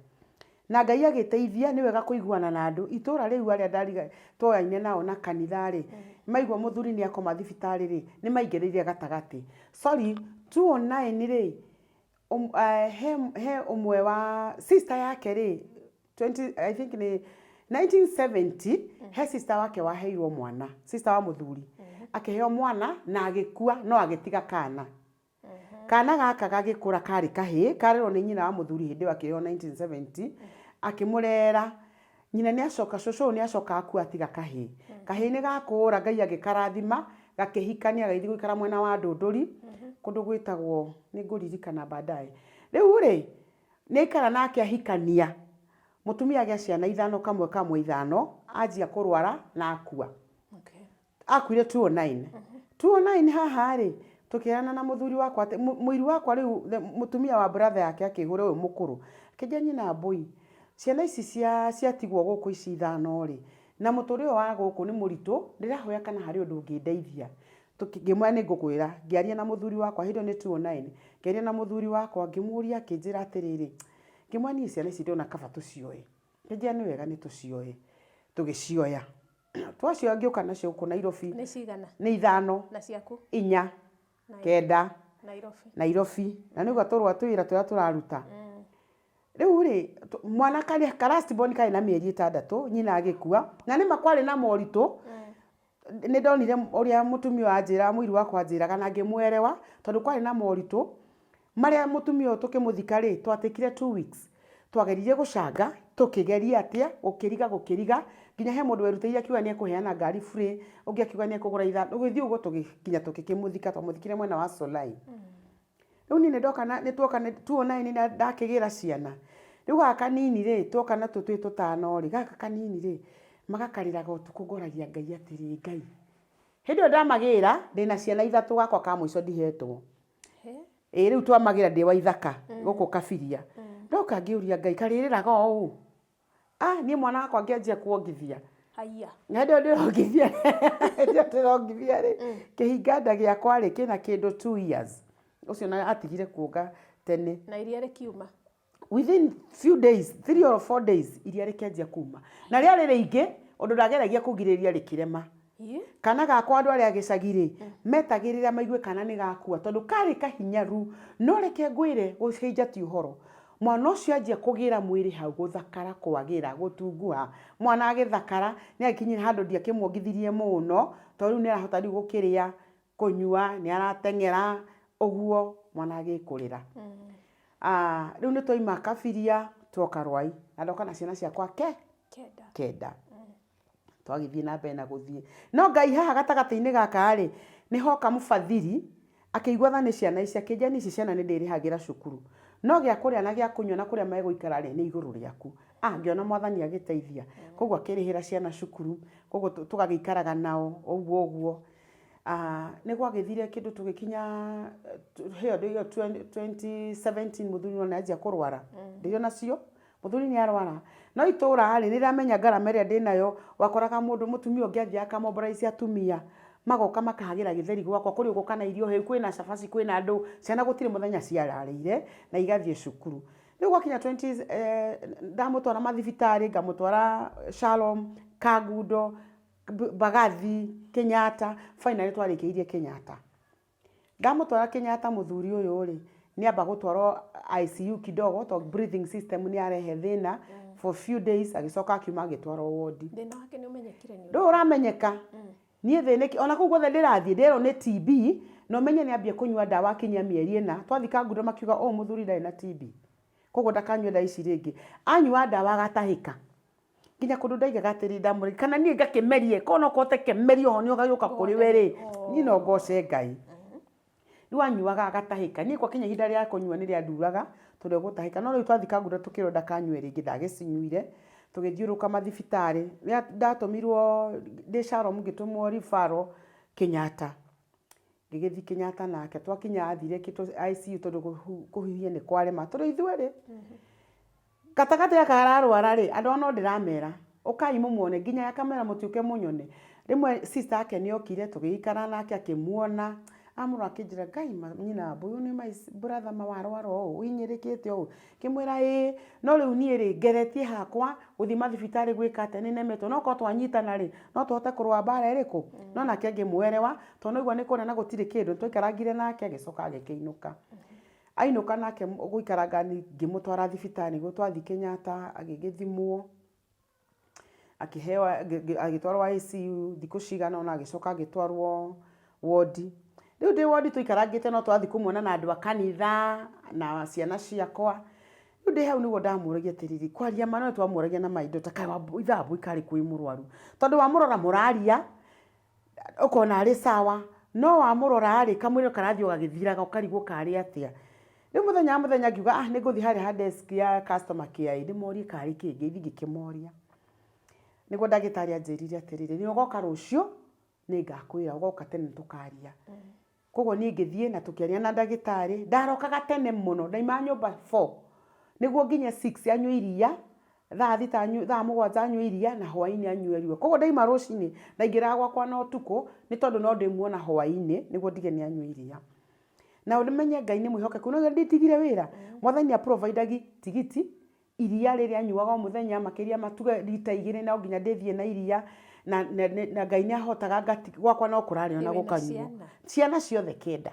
Na Ngai agĩteithia, nĩ wega kũiguana na andũ. Itũra rĩu arĩa ndariga twoyaine nao na kanitha rĩ, maigua mũthuri nĩ akoma thibitarĩ rĩ, nĩ maingĩrĩire gatagatĩ. Sorry, 209 rĩ, he ũmwe wa sister yake rĩ, 20, I think nĩ 1970, he sister wake waheirwo mwana, sister wa mũthuri. Akĩheo mwana na agĩkua no agĩtiga kana. Kana gaka gagĩkũra karĩ kahĩĩ, karerwo nĩ nyina wa mũthuri hĩndĩ ĩyo akĩheo 1970, akĩmũrera. Nyina nĩ acoka, cũcũ ũyũ nĩ acoka akua atiga kahĩĩ. Kahĩĩ nĩ gakũra, Ngai agĩkarathima, gakĩhikania, gagĩthiĩ gũikara mwena wa Ndũndũri, kũndũ gwĩtagwo, nĩ ngũririkana baadaye. Rĩu rĩ, Nĩ aikara nake ahikania, mũtumia agĩa ciana ithano kamwe kamwe ithano, anjia kũrwara na akua. Akuire 209. 209 haha rĩ, tũkĩrana na mũthuri wakwa atĩ, mũiru wakwa rĩu, mũtumia wa brother yake akĩhũra ũyũ mũkũrũ, akĩnjĩra nyina Mbũi, ciana ici ciatigwo gũkũ ici ithano rĩ, na mũtũrĩre ũyũ wa gũkũ nĩ mũritũ, ndĩrahoya kana harĩ ũndũ ũngĩndeithia. Ngĩmwĩra nĩ ngũkwĩra, ngĩaria na mũthuri wakwa, hĩndĩ ĩyo nĩ 209, ngĩaria na mũthuri wakwa ngĩmũria akĩnjĩra atĩrĩrĩ, ngĩmwĩra niĩ ciana ici ndĩrona kaba tũcioe. Akĩnjĩra nĩ wega nĩ tũcioe. Tũgĩcioya. Twacioya ngĩũka nacio gũkũ Nairobi. Nĩ cigana? Nĩ ithano. Na ciaku? Inya. Kenda. Nairobi. Nairobi. Na nĩguo tũrũa tũwĩra tũrĩa tũraruta. Rĩu rĩ, mwana karĩ ka last born karĩ na mĩeri ĩtandatũ, nyina agĩkua. Na nĩma kwarĩ na moritũ, nĩ ndonire ũrĩa mũtumia ũyũ anjĩraga, mũiru wakwa anjĩraga na ngĩmwerewa, tondũ kwarĩ na moritũ, marĩa mũtumia ũyũ tũkĩmũthika rĩ, twatekire 2 weeks. Twageririe gũcanga, tũkĩgeria atĩa, gũkĩriga gũkĩriga, nginya he mũndũ werutĩire akiuga nĩ ekũheana ngari free, ũngĩ akiuga nĩ ekũgũra ithandũkũ, gũgĩthiĩ ũguo nginya tũgĩkĩmũthika, twamũthikire mwena wa Solai. Rĩu niĩ nĩndoka na nĩtuoka 209 ndakĩgĩra ciana. Rĩu gaka kanini rĩ, tuoka natuo twĩ tũtano rĩ, gaka kanini rĩ, magakarĩraga ũtukũ ngoragia Ngai atĩrĩ, Ngai, hĩndĩ ĩyo ndamagĩra ndĩna ciana ithatũ gakwa ka mũico ndihetwo. Ĩĩ rĩu twamagĩra ndĩ wa ithaka gũkũ Kabiria. Ndoka ngĩũria Ngai karĩrĩraga o ũũ? Ah, niĩ mwana wakwa ngĩanjia kuongithia. Haiya. Na hĩndĩ ĩyo ndĩrongithia, hĩndĩ ĩyo ndĩrongithia rĩ, kĩhinga nda gĩakwa rĩ, kĩna kĩndũ 2 years. Ũcio na atigire kuonga tene. Na iria rĩkiuma. Within few days, 3 or 4 days, iria rĩkĩanjia kuma. Na rĩarĩ rĩingĩ, ũndũ ndageragia kũgirĩrĩria rĩkĩrema. Kana gakwa andũ arĩa a gĩcagi rĩ, metagĩrĩra maigue kana nĩ gakua, tondũ karĩ kahinyaru. No reke ngwĩre, gũcenjia ti ũhoro. Mwana ũcio anjia kũgĩra mwĩrĩ hau, gũthakara kwagĩra, gũtunguha. Mwana agĩthakara, nĩ agĩkinyire handũ ndiakĩmuongithirie mũno, tondũ rĩu nĩ arahota rĩu gũkĩrĩa, kũnyua, nĩ arateng'era, ũguo mwana agĩkũrĩra. Ah, rĩu nĩ twaima Kabiria, tuoka Rwai, na ndoka na ciana ciakwa ke? Kenda. Kenda. Twagĩthiĩ na mbere na gũthiĩ. No Ngai haha gatagatĩ-inĩ gaka rĩ, nĩ hoka mũbathiri, akĩigua tha nĩ ciana ici, akĩnjĩra niĩ ici ciana nĩ ndĩrĩhagĩra cukuru. No gĩa kũrĩa na gĩa kũnyua na kũrĩa megũikara rĩ, nĩ igũrũ rĩaku. Ah, ngĩona Mwathani agĩteithia. Koguo akĩrĩhĩra ciana cukuru, koguo tũgagĩikaraga nao ũguo ũguo. Ah, nĩ gwagĩthire kĩndũ tũgĩkinya ĩyo 2017 mũthuri no nĩ anjia kũrwara. Ndĩrĩ onacio. Mũthuri nĩ arwara. No itũra rĩ, nĩ rĩramenya ngarama ĩrĩa ndĩnayo, wakoraga mũndũ mũtumia ũngĩ athiaga aka mobilize atumia, magoka makahagĩra gĩtheri gwakwa, kũrĩ ũguo kana irio hĩu, kwĩna cabaci, kwĩna andũ, ciana gũtirĩ mũthenya ciararĩire, na igathiĩ cukuru. Rĩu gwakinya 20, ndamũtwara mathibitarĩ, ngamũtwara Shalom, Kangundo, Mbagathi, Kenyatta, finally twarĩkĩirie Kenyatta. Ndamũtwara Kenyatta mũthuri ũyũ rĩ, nĩ amba gũtwarwo ICU kidogo tondũ breathing system nĩ yarehe thĩna for few days, agĩcoka akiuma agĩtwarwo wodi. Thĩna wake nĩ ũmenyekire nĩ Ndũĩ ũramenyeka. Niĩ thĩnĩki, ona kũu guothe ndĩrathiĩ nderwo nĩ TB, na ũmenye nĩ ambia kũnyua ndawa akinyia mĩeri ĩna. Twathiĩ Kangundo makiuga ũyũ mũthuri ndarĩ na TB. Koguo ndakanyue ndawa ici rĩngĩ. Anyua ndawa agatahĩka. Nginya kũndũ ndaigaga atĩrĩ ndamũrĩ kana niĩ ngakĩmerie, korwo no kũhote kĩmerie ũhonio ũgagĩũka kũrĩ we rĩ, niĩ no ngoce Ngai. Rĩu anyuaga agatahĩka. Niĩ gwakinya ihinda rĩa kũnyua nĩ rĩanduraga tondũ egũtahĩka. No rĩu twathiĩ Kangundo tũkĩrwo ndakanyue rĩngĩ, ndagĩcinyuire. Tũgĩthiũrũrũka mathibitarĩ. Rĩrĩa ndatũmirwo ndĩ Shalom ngĩtũmwo referral Kenyatta. Ngĩgĩthiĩ Kenyatta nake. Twakinya athire ekĩtwo ICU tondũ kũhuhia nĩ kwarema. Tũrĩ ithuerĩ. Gatagatĩ gaka ararwara rĩ, andũ ao no ndĩramera, ũkai mũmuone, nginya ya kamera mũtiũke mũnyone. Rĩmwe sister yake nĩ okire, tũgĩikara nake akĩmuona, amũrora akĩnjĩra, Ngai nyina wa Mbũyũ nĩ my brother ma warwara ũũ, ũhinyĩrĩkĩte ũũ. Ngĩmwĩra ĩĩ, no rĩu niĩ rĩ, ngeretie hakwa gũthiĩ mathibitarĩ gwĩka atĩa, nĩ nemetwo, no korwo twanyitana rĩ, no tũhote kũrũa mbara ĩrĩkũ? No nake ngĩmwerewa, tondũ nĩ aigua nĩ kũrĩa na gũtirĩ kĩndũ, nĩ twaikarangire nake agĩcoka agĩkĩinũka. Ainũka nake gũikaranga ngĩmũtwara thibitarĩ nĩguo twathiĩ Kenyatta agĩgĩthimwo, akĩheo agĩtwarwo ICU thikũ cigana ũna agĩcoka agĩtwarwo wodi. Rĩu ndĩ wodi tũikarangĩte no twathiĩ kũmuona na andũ a kanitha na ciana ciakwa. Rĩu ndĩ hau nĩguo ndamũragia atĩrĩrĩ, kwaria ma no twamũragia na maitho ta kaĩ ithe wa Mbũi karĩ kwĩ mũrwaru. Tondũ wamũrora mũraria, ũkona arĩ sawa, no wamũrora rĩ, kamwĩrĩ karathiĩ o gagĩthiraga ũkarigwo karĩ atĩa. Rĩu mũthenya wa mũthenya ngiuga ah nĩ ngũthiĩ harĩa ha desk ya customer care ndĩmorie karĩ kĩ, ngĩthiĩ ngĩkĩmoria. Nĩguo ndagĩtarĩ anjĩrire atĩrĩrĩ, nĩ ũgoka rũciũ nĩ ngakwĩra, ũgoka tene tũkaria. Koguo niĩ ngĩthiĩ na tũkĩaria na ndagĩtarĩ, ndarokaga tene mũno, ndaimaga nyũmba 4 nĩguo nginye 6 anyue iria, thaa thita anyue, thaa mũgwanja anyue iria na hwainĩ anyue rĩu. Koguo ndaima rũcinĩ ndaingĩraga gwakwa na ũtukũ nĩ tondũ no ndĩmuona hwainĩ nĩguo ndige nĩ anyua iria. Na ũmenye Ngai nĩ mwĩhokeku, nĩ nditigire wĩra, Mwathani nĩ a provide tigiti, iria rĩrĩa anyuaga o mũthenya makĩria ma tuge rita igĩrĩ no nginya ndĩthiĩ na iria na, na, na Ngai nĩ ahotaga ngati, gwakwa no kũrarĩo na Wĩna gũkanyuo. ciana? Ciana ciothe kenda.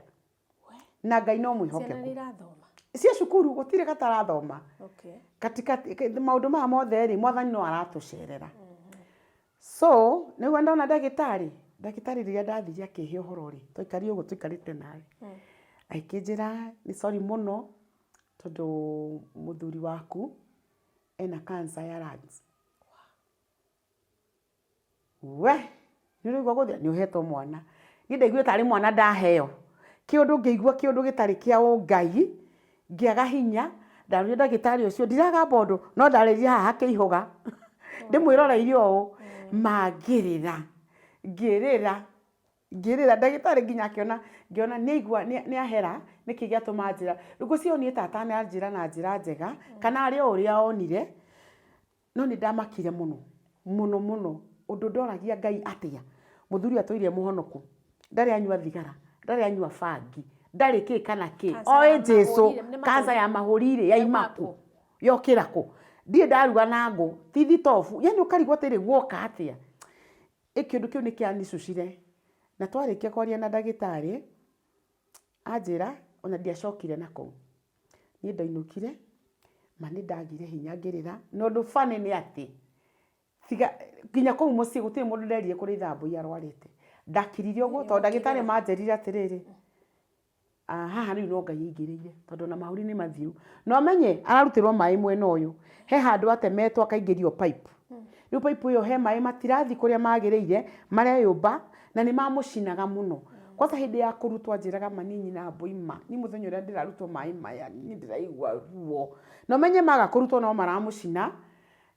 Na Ngai no Ciana mwĩhokeku. nĩ irathoma? Cia cukuru gũtirĩ gatarathoma. Okay. Katikati maũndũ maya mothe rĩ, Mwathani no aratũcerera. So, nĩguo ndona ndagĩtarĩ, ndagĩtarĩ rĩrĩa ndathire akĩhe ũhoro rĩ, twaikarire ũguo tũikarĩte nawe. Agĩkĩnjĩra nĩ sorry mũno tondũ mũthuri waku ena cancer ya lungs. We, nĩ ũraigua gũthĩa? Nĩ ũhetwo mwana. Niĩ ndaiguire tarĩ mwana ndaheo. Kĩũndũ ngĩigua kĩũndũ gĩtarĩ kĩa ũngai, ngĩaga hinya, ndarorire ndagĩtarĩ ũcio, ndiragamba ũndũ, no ndarĩrire haha hakĩihũga. Ndĩmwĩroreire ũũ, ma ngĩrĩra, ngĩrĩra, ngĩrĩra, ndagĩtarĩ nginya akĩona, ngĩona nĩ aigua, nĩ ahera, nĩkĩ gĩatũma anjĩra. Rĩu ngwĩciria onire ta atananjĩra na njĩra njega, kana arĩ o ũrĩa onire, no nĩ ndamakire mũno, mũno mũno, ũndũ ndoragia Ngai atĩa, mũthuri ũyũ atũire e mũhonoku, ndarĩ anyua thigara, ndarĩ anyua bangi, ndarĩ kĩ kana kĩ, Cancer ya oĩ Jesu, mahũri rĩ, nĩ cancer ya mahũri rĩ, yaima Yauma kũ? kũ? Yokĩra kũ? Ndirĩ ndaruga na ngũ, ti thitobu, yani ũkarigwo atĩrĩ, guoka atĩa? Ĩ kĩũndũ kĩu nĩ kĩanicucire. Na twarĩkia kwaria na ndagĩtarĩ, anjĩra, ona ndiacokire na kũu. Niĩ ndainũkire, ma nĩ ndagire hinya ngĩrĩra, na ũndũ funny nĩ atĩ, tiga nginya kũu mũciĩ gũtirĩ mũndũ nderire kũrĩitha mbũi arwarĩte. Ndakirire ũguo tondũ ndagĩtarĩ manjĩrire atĩrĩrĩ, haha rĩu no Ngai aingĩrĩire tondũ ona mahũri nĩ mathiru. Na ũmenye ararutĩrwo maĩ mwena ũyũ, he handũ atemetwo akaingĩrio pipe. Rĩu pipe ĩyo he maĩ matirathi kũrĩa magĩrĩire, mareyũmba na nĩ mamũcinaga mũno. Kwanza hĩndĩ ya kũrutwo anjĩraga ma niĩ nyina mbũi ma, niĩ mũthenya ũrĩa ndĩrarutwo maĩ maya niĩ ndĩraigua ruo. Na ũmenye maga kũrutwo no maramũcina,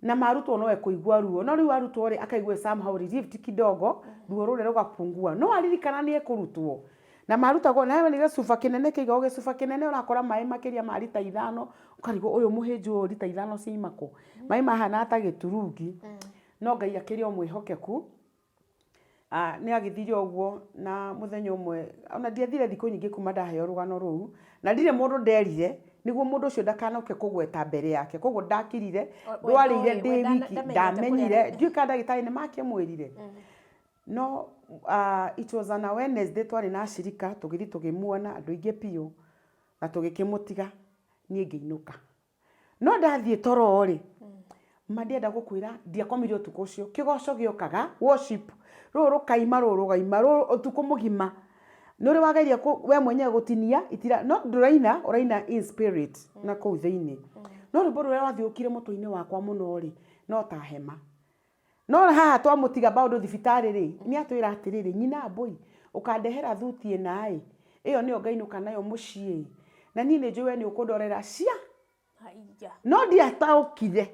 na marutwo no ekũigua ruo. No rĩu arutwo rĩ, akaigua somehow relieved kidogo, ruo rũrĩa rũgapungua. No aririkana nĩ ekũrutwo. Na marutagwo, na nĩ gĩcuba kĩnene kĩigagwo gĩcuba kĩnene ũrakora maĩ makĩria ma rita ithano, ũkarigwo ũyũ mũhĩnju ũyũ rita ithano ciaima kũ? Maĩ mahana ta gĩturungi. No Ngai akĩrĩ o mwĩhokeku. Nĩ agĩthire ũguo na mũthenya ũmwe, ona ndiathire thikũ nyingĩ kuma ndaheo rũgano rũu, na ndirĩ mũndũ nderire, nĩguo mũndũ ũcio ndakanoke kũgweta mbere yake. Koguo ndakirire, ndwarĩire ndĩ wiki, ndamenyire, ndiũĩ kana ndagĩtarĩ nĩ makĩmwĩrire. No it was on a Wednesday twarĩ na acirika, tũgĩthiĩ tũkĩmuona, andũ aingĩ biũ, na tũgĩkĩmũtiga, niĩ ngĩinũka. No ndathiĩ toro rĩ, ma ndienda gũkwĩra ndiakomire ũtukũ ũcio. Kĩgoco gĩokaga, worship, rũrũ rũkaima, rũrũ rũkaima, rũrũ ũtukũ mũgima. Nĩ ũrĩ wageria we mwenyewe gũtinia itira, no ndũraina, ũraina in spirit na kũu thĩinĩ. No rwĩmbo rũrĩa rwathiũkire mũtwe-inĩ wakwa mũno rĩ, no ta hema. No haha twamũtiga maũndũ thibitarĩ rĩ, nĩ atwĩra atĩrĩrĩ, nyina mbũi, ũkandehera thuti ĩna ĩ, ĩyo nĩyo ngainũka nayo mũciĩ ĩ, na niĩ nĩ njũĩ we nĩ ũkũndorera cia. Haiya. No ndiataũkire.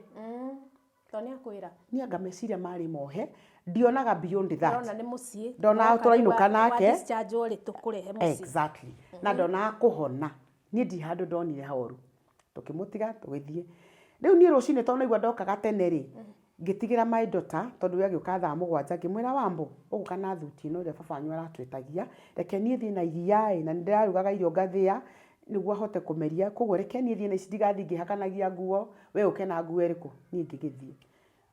Tondũ nĩ akwĩra. Niĩ anga meciria marĩ mohe, ndionaga beyond that. Ndona nĩ mũciĩ. Ndonaga tũrainũka nake. Wa discharge rĩ tũkũrehe mũciĩ. Exactly. Na ndonaga kũhona. Niĩ ndirĩ handũ ndonire horu. Tũkĩmũtiga tũgĩthiĩ. Rĩu niĩ rũcinĩ tondũ naigua ndokaga tene rĩ, ngĩtigĩra my daughter tondũ we agĩũka thaa mũgwanja, ngĩmwĩra Wambũ, ũgũka na thuti ĩno ĩrĩa baba wanyu aratwĩtagia, reke niĩ thiĩ na iria ĩ, na nĩ ndĩrarugaga irio ngathĩa, nĩguo ahote kũmeria, koguo reke niĩ thiĩ na ici ndigathiĩ ngĩhakanagia nguo, we ũke na nguo ĩrĩkũ? Niĩ ngĩgĩthiĩ.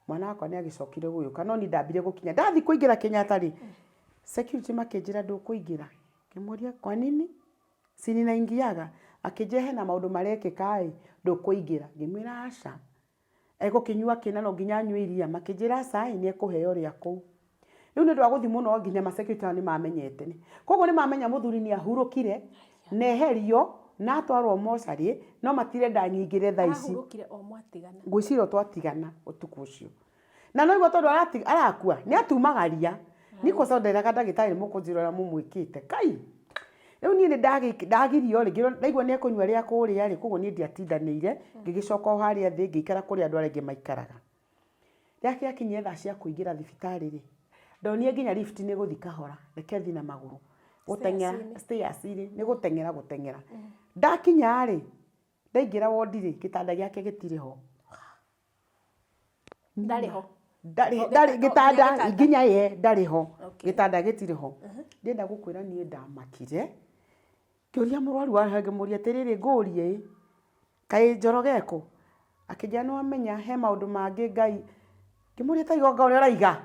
Mwana wakwa nĩ agĩcokire gũgĩũka, no niĩ ndambire gũkinya. Ndathiĩ kũingĩra Kenyatta rĩ, security makĩnjĩra ndũkũingĩra. Ngĩmũria kwa nini? Si ninaingiaga? Akĩnjĩra hena maũndũ marekĩka ĩ, ndũkũingĩra. Ngĩmwĩra aca. Egũkĩnyua kĩ na no nginya anyue iria? Makĩnjĩra aca ĩ, nĩ ekũheo rĩa kũu. Rĩu nĩ ũndũ wa gũthiĩ mũno nginya ma security nao nĩ mamenyete. Koguo nĩ mamenya mũthuri nĩ ahurũkire, na eherio, na atwarwo mocarĩ, no matirenda nyingĩre thaa ici. Arahurũkire o mwatigana. Ngwĩciria o twatigana ũtukũ ũcio. Na no igua tondũ arakua, nĩ atumagaria. Niĩ kwanza nderaga ndagĩtarĩ nĩ mũkũnjĩra ũrĩa mũmwĩkĩte. Kai! Rĩu niĩ nĩ ndagirio rĩ, ndaigua nĩ ekũnyua rĩa kũrĩa rĩ, koguo niĩ ndiatindanĩire, ngĩgĩcoka o harĩa thĩ ngĩikara kũrĩa andũ arĩa angĩ maikaraga. Rĩrĩa gĩakinyire thaa cia kũingĩra thibitarĩ rĩ, ndonire nginya lift nĩ gũthiĩ kahora, reke thiĩ na magũrũ. Gũteng'era, stairs-inĩ, nĩ gũteng'era gũteng'era. Ndakinya rĩ, ndaingĩra wondi rĩ, gĩtanda gĩake gĩtirĩ ho. Ndarĩ ho. Ndarĩ O, ndarĩ o, gĩtanda nginya gĩtanda. nginya ye ndarĩ ho. Okay. Gĩtanda gĩtirĩ ho. Ndĩrenda gũkwĩra niĩ ndamakire, ngĩũria mũrwaru wa haha ngĩmũria atĩrĩrĩ ngũrie ĩ, kaĩ Njoroge ekũ? Akĩnjĩra nĩ wamenya he maũndũ mangĩ Ngai, ngĩmũria ta igongona ũrĩa ũraiga?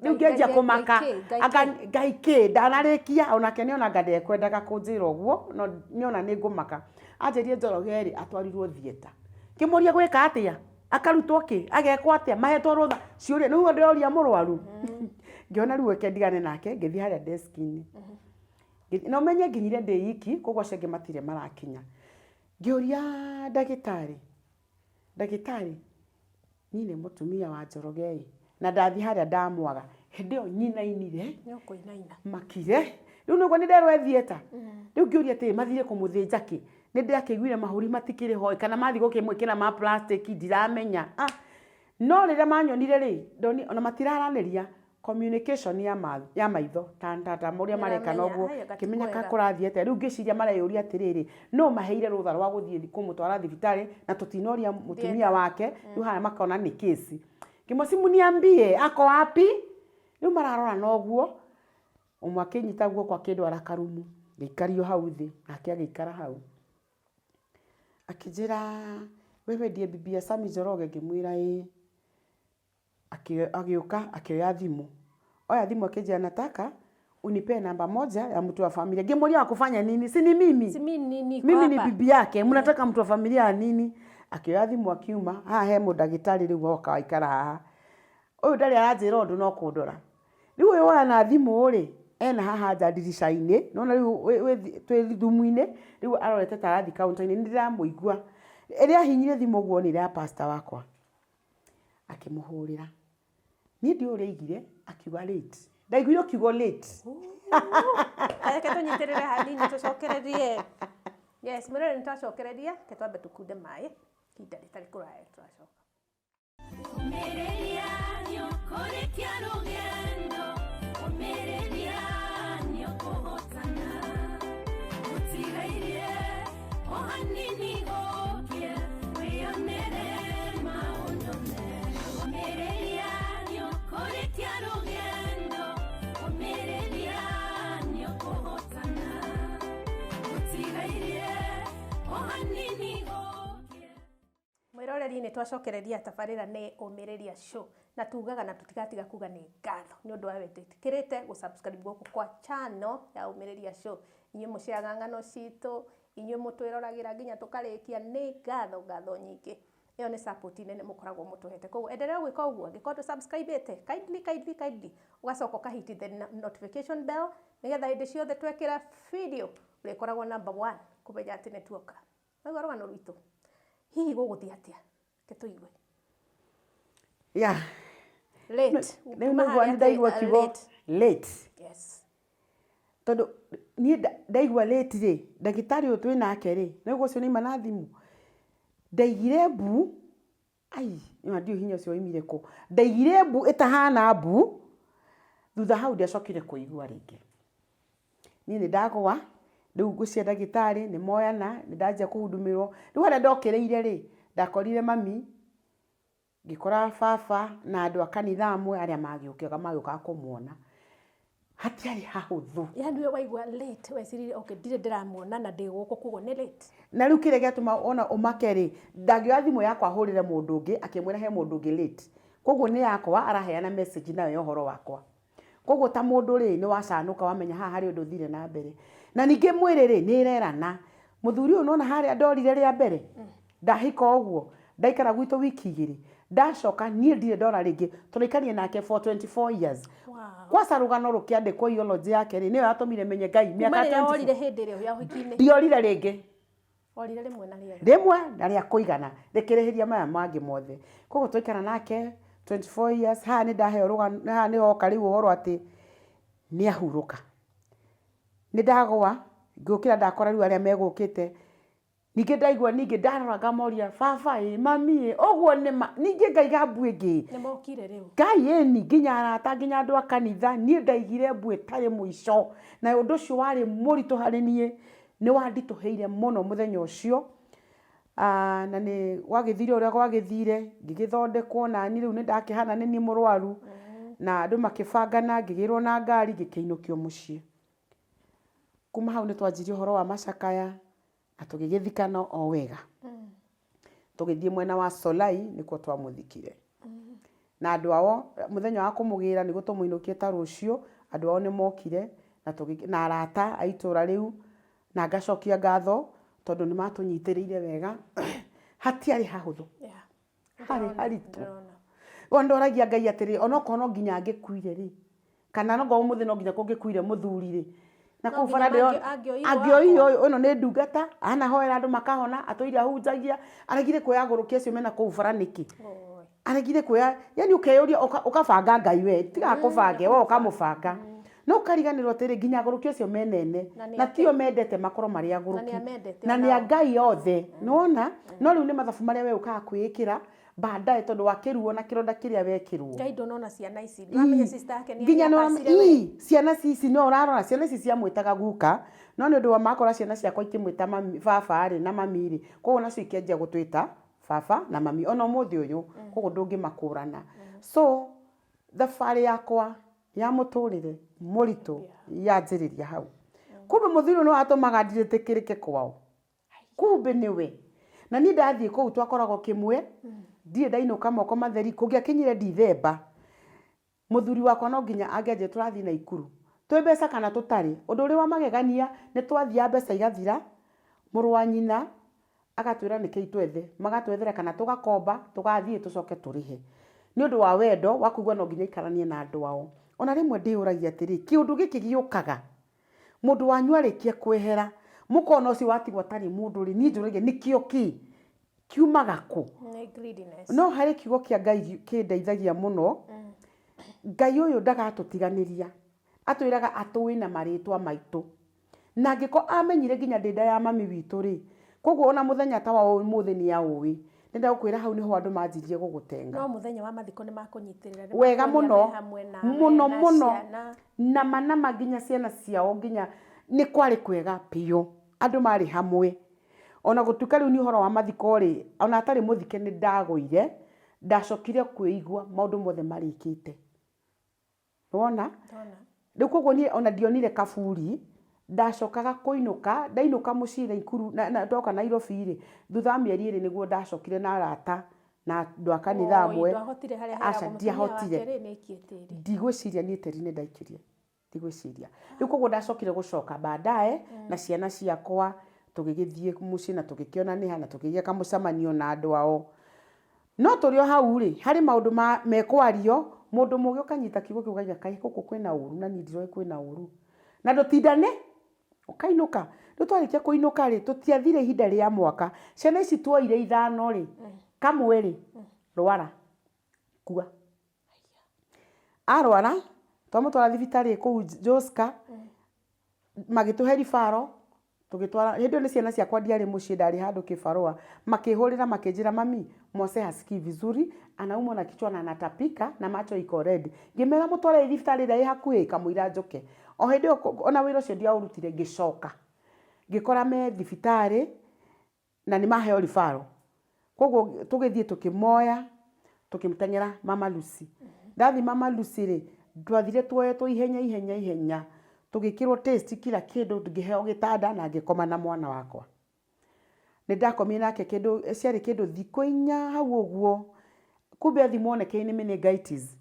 Rĩu ngĩanjia kũmaka, anga Ngai kĩ, ndanarĩkia onake nĩona anga ndekwendaga kũnjĩra ũguo, no nĩona nĩ ngũmaka. Anjĩrire Njoroge rĩ, atwarirwo theatre. Ngĩmũria gwĩka atĩa? Akarutwo kĩ? Agekwo atĩa? Mahetwo rũtha? Ciũria, nĩguo ndĩroria mũrwaru. Ngĩona rĩu reke ndigane nake, ngĩthiĩ harĩa desk-inĩ. Na ũmenye nginyire ndĩ iki, koguo acio angĩ matirĩ marakinya. Ngĩũria ndagĩtarĩ, ndagĩtarĩ, niĩ nĩ mũtumia wa Njoroge ĩ, na ndathiĩ harĩa ndamwaga. Hĩndĩ ĩyo nyinainire. Nĩ ũkũinaina. Makire. Rĩu nĩguo nĩ nderwo e theatre. Rĩu ngĩũria atĩrĩ, mathire kũmũthĩnja kĩ? Nĩ ndĩrakĩiguire mahũri matikĩrĩ ho ĩ, kana mathiĩ gũkĩmwĩkĩra ma plastic ndiramenya. Ah! No rĩrĩa manyonire rĩ, ndonire ona matiraranĩria, communication ya ma, ya maitho ta ta ta ũrĩa mareka Nĩũramenya, noguo haya gati ngĩmenya ka kwega. kũrathiĩ atĩa. Rĩu ngĩciria mareyũria atĩrĩrĩ, nũ maheire rũtha rwa gũthiĩ kũmũtwara thibitarĩ na tũtinoria mũtumia wake, rĩu haha makona nĩ kesi. Ngĩmwĩra si mniambie ako wapi? Rĩu mararora na ũguo, ũmwe akĩnyita guoko akĩndwara karumu, ngĩikario hau thĩ, nake agĩikara hau. Akĩnjĩra wewe ndiye bibi ya Sammy Njoroge? Ngĩmwĩra ĩĩ. Agĩũka akĩoya thimũ. Oya thimũ akĩnjĩra nataka unipee namba moja ya mtu wa familia. Ngĩmũria wa kufanya nini? Si ni mimi? Si mimi niko Mimi ni hapa. bibi yake, mnataka mtu wa familia ya nini? Akĩoya thimũ akiuma, haha he mũndagĩtarĩ rĩu woka waikara haha. Ũyũ ndarĩ aranjĩra ũndũ no kũndora. Rĩu ũyũ woya na thimũ rĩ, ena haha nja ndirica-inĩ, nĩwona rĩu twĩ rumu-inĩ, rĩu arorete ta arathiĩ counter -inĩ, nĩndĩramũigua. Rĩrĩa ahihinyire thimũ ũguo nĩ ya pastor wakwa. Akĩmũhũrĩra. Niĩ ndiũĩ ũrĩa aigire, akiuga late. Ndaiguire ũkiuga late. Reke tũnyitĩrĩre hanini tũcokererie. Yes, mwĩrore nĩ twacokereria, reke twambe tũkunde maĩ, ihinda rĩtarĩ kũraya tũracoka. Ũmĩrĩria nĩũkũrĩkia rũgendo, ũmĩrĩria nĩũkũhotana. Gũtigairie o hanini gũkĩe, wĩyonere maũndũ merũ. Ũmĩrĩria nĩũkũrĩkia rũgendo, ũmĩrĩria nĩũkũhotana. Gũtigairie o hanini gũkĩe. Mwĩroreri nĩ twacokereria tabarĩra nĩ Ũmĩrĩria Show na tugaga na tũtigatiga kuga nĩ ngatho nĩ ũndũ wa wĩtĩkĩrĩte gũ subscribe gũkũ kwa channel ya Ũmĩrĩria Show. Inyuĩ mũceaga ng'ano citũ, inyuĩ mũtwĩroragĩra nginya tũkarĩkia, nĩ ngatho ngatho nyingĩ. Ĩyo nĩ support nene mũkoragwo mũtũhete. Koguo endelea gwĩka ũguo, angĩkorwo ndũ subscribe ĩte, kindly kindly kindly ũgacoka ũka hit the notification bell nĩgetha hĩndĩ ciothe twekĩra video ũrĩkoragwo number one kũmenya atĩ nĩ tuoka. Waigua rũgano rwitũ? Hihi gũgũthiĩ atĩa? Reke tũigue. Yeah. Late. Rĩu Kuma nĩguo harĩa nĩ ndaigua atĩ, kiugo late. late. Yes. Tondũ niĩ ndaigua late rĩ, ndagĩtarĩ ũyũ twĩ nake rĩ, nĩguo ũcio nĩauma na thimũ. Ndaigire mbu, ai, ona ndiũĩ hinya ũcio waumire kũ. Ndaigire mbu ĩtahana mbu, thutha hau ndiacokire kũigua rĩngĩ. Niĩ nĩ ndagũa, rĩu ngwĩciria ndagĩtarĩ nĩ moyana, nĩ ndanjia kũhudumĩrwo. Rĩu harĩa ndokĩrĩire rĩ, ndakorire mami, ngĩkora baba na andũ a kanitha amwe arĩa magĩũkaga kũmuona. Hatiarĩ hahũthũ. Yaani we waigua late, weciririe okay, ndirĩ ndĩramuona na ndĩ gũkũ koguo nĩ late. Na rĩu kĩrĩa gĩatũma ona ũmake rĩ, ndangĩoya thimũ yakwa ahũrĩre mũndũ ũngĩ akĩmwĩra he mũndũ ũngĩ late. Koguo nĩ yakwa araheana message nayo ya ũhoro wakwa. Koguo ta mũndũ rĩ, nĩ wacanũka wamenya haha harĩ ũndũ ũthire na mbere. Na ningĩ mwĩrĩ rĩ, nĩ ĩrerana. Mũthuri ũyũ nĩwona harĩa ndorire rĩa mbere, ndahika ũguo, ndaikara gwitũ wiki igĩrĩ, ndacoka niĩ ndirĩ ndora rĩngĩ, tũraikarire nake for 24 years. Wow. Kwaca rũgano rũkĩandĩkwo eulogy yake rĩ, nĩyo yatũmire menye Ngai Kuma mĩaka rĩrĩa 24. worire hĩndĩ ĩrĩa ya ũhiki-inĩ. Ndiorire rĩngĩ. Worire rĩmwe na rĩega. Rĩmwe na rĩa kũigana, rĩkĩrĩhĩria maya mangĩ mothe. Koguo twaikara nake 24 years, haha nĩ ndaheo rũgano, haha nĩ hoka rĩu ũhoro atĩ nĩ ahurũka. Nĩ ndagũa, Ngĩũkĩra ndakora rĩu arĩa megũkĩte. Ningĩ ndaigua ningĩ ndarora ngamoria baba ĩ mami ĩ ũguo nĩ ma ningĩ ngaiga mbu ĩngĩ. Nĩ mokire rĩu. Ngai ĩni nginya arata nginya andũ a kanitha niĩ ndaigire mbu ĩtarĩ mũico na ũndũ ũcio warĩ mũritũ harĩ niĩ nĩ wanditũhĩire mũno mũthenya ũcio. Ah, na nĩ gwagĩthire ũrĩa gwagĩthire ngĩgĩthondekwo nani rĩu nĩ ndakĩhana nĩ niĩ mũrwaru na andũ makĩbangana ngĩgĩrwo na ngari ngĩkĩinũkio mũciĩ. Kuma hau nĩ twanjirie ũhoro wa macakaya na tũgĩgĩthikana o wega. Tũgĩthiĩ mwena wa Solai nĩkuo twamũthikire. Na andũ ao mũthenya wa kũmũgĩra nĩguo tũmũinũkie ta rũciũ, andũ ao nĩ mokire na, na arata a itũra rĩu na ngacokia ngatho tondũ nĩ matũnyitĩrĩire wega. Hatiarĩ hahũthũ. Yeah. Harĩ Ndĩrona, haritũ. ndĩrona. O ndoragia Ngai atĩrĩ, onokorwo no nginya angĩkuire rĩ, kana no ngorwo ũmũthĩ no nginya kũngĩkuire mũthuri rĩ, na No kũu nginya bara ndĩrona angĩoirwo angĩoire akwa. ũyũ ĩno nĩ ndungata anahoera andũ makahona atũire ahunjagia aregire kuoya agũrũki acio mena kũu bara nĩkĩ? Oi. Aregire kuoya, yani ũkeyũria ũkabanga Ngai we tiga akũbange we ũkamũbanga no ũkariganĩrwo atĩrĩ nginya agũrũki acio menene Na nĩ na ake. tio mendete makorwo marĩ agũrũki Na nĩ amendete na nĩ a onao. Ngai othe nĩwona no rĩu nĩ mathabu marĩa we ũkaga kwĩĩkĩra baadaye tondũ wakĩruo na kĩronda kĩrĩa wekĩrwo. Ngai ndũnona ciana ici. Ndũramenya sister yake nĩ Nginya nĩ apacire we. ii ciana ici no ũrarora ciana ici ciamwĩtaga guka no nĩ ũndũ wa makora ciana ciakwa ikĩmwĩta mami baba rĩ na mami rĩ koguo nacio ikĩanjia gũtwĩta baba na mami ona ũmũthĩ ũyũ koguo ndũngĩmakũrana. So thabarĩ yakwa ya mũtũrĩre mũritũ yanjĩrĩria hau. Kumbe mũthuri ũyũ nĩ watũmaga ndĩtĩkĩrĩke kwao. Kumbe nĩwe. Na niĩ ndathiĩ kũu twakoragwo kĩmwe, ndirĩ ndainũka moko matheri, kũngĩakinyire Dithemba, mũthuri wakwa no nginya angĩanjĩrire tũrathiĩ Naikuru. Twĩ mbeca kana tũtarĩ. Ũndũ ũrĩa wa magegania nĩ twathiaga mbeca igathira, mũrũ wa nyina agatwĩra nĩkĩi twethe, magatwethera kana tũgakomba, tũgathiĩ tũcoke tũrĩhe. Nĩ ũndũ wa wendo wa kũigua no nginya aikaranie na andũ ao. Ona rĩmwe ndĩyũragia atĩrĩ, kĩũndũ gĩkĩ gĩũkaga mũndũ wanyu arĩkia kwehera, mũkona ũcio watigwo atarĩ mũndũ rĩ, niĩ njũragia nĩkĩo kĩ? Kiumaga kũ? Nĩ greediness. No harĩ kiugo kĩa Ngai kĩndeithagia mũno, Ngai ũyũ ndagatũtiganĩria. Atwĩraga atũĩ na marĩtwa maitũ. Na angĩkorwo amenyire nginya ndĩ nda ya mami witũ rĩ, koguo ona mũthenya ta wa ũmũthĩ nĩ aũĩ. Ndĩrenda gũkwĩra hau nĩho andũ manjirie gũgũtenga. No mũthenya wa mathiko nĩ makũnyitĩrĩra. Nĩ Wega makuonia mũno. me hamwe nawe, Mũno na mũno. ciana. Nama nama nginya ciana ciao nginya nĩ kwarĩ kwega biũ. Andũ marĩ hamwe. Ona gũtuĩka rĩu nĩ ũhoro wa mathiko rĩ, ona atarĩ mũthike nĩ ndagũire, ndacokire kwĩigua maũndũ mothe marĩkĩte. Wona? Ndona. Rĩu koguo niĩ ona ndionire kaburi, ndacokaga kũinũka, ndainũka mũciĩ Naikuru, na ndoka Nairobi rĩ, thutha wa mĩeri ĩrĩ nĩguo ndacokire na arata na andũ a kanitha Oi, amwe. ndwahotire harĩa Aca, heragwo mũtumia ndiahotire. wake rĩ nĩ aikie tĩri. Ndigwĩciria niĩ tĩri nĩ ndaikirie. Ndigwĩciria. Rĩu koguo ndacokire gũcoka baadaye na ciana ciakwa tũgĩgĩthiĩ mũciĩ na tũgĩkĩonanĩha na tũkĩgĩa kamũcemanio na andũ ao. No tũrĩ o hau rĩ, harĩ maũndũ mekwario, mũndũ mũgĩ ũkanyita kiugo kĩu ũkauga kaĩ gũkũ kwĩna ũru na niĩ ndiroĩ kwĩna ũru. Na ndũtindane, ũkainũka. Rĩu twarĩkia kũinũka rĩ, tũtiathire ihinda rĩa mwaka. Ciana ici tuoire ithano rĩ, kamwe rĩ, rwara, kua. Arwara, twamũtwara thibitarĩ kũu Joska, magĩtũhe ribaro, tũgĩtwara, hĩndĩ ĩyo nĩ ciana ciakwa ndiarĩ mũciĩ ndarĩ handũ kĩbarũa, makĩhũrĩra makĩnjĩra mami, Mwase hasikii vizuri, anaumwa na kichwa na anatapika na macho iko red. Ngĩmera mũtware thibitarĩ ĩrĩa ĩ hakuhĩ, kamũira njũke. O hĩndĩ ĩyo ona wĩra ũcio ndiaũrutire ngĩcoka. Ngĩkora me thibitarĩ na nĩ maheo ribaro. Koguo tũgĩthiĩ tũkĩmoya, tũkĩmũteng'era Mama Lucy. Ndathiĩ Mama Lucy rĩ, twathire tuoetwo ihenya ihenya ihenya, tũgĩkĩrwo test kila kĩndũ, ngĩheo gĩtanda na ngĩkoma na mwana wakwa. Nĩ ndakomire nake kĩndũ, ciarĩ kĩndũ thikũ inya hau ũguo, kumbe athimwo onekire nĩ meningitis.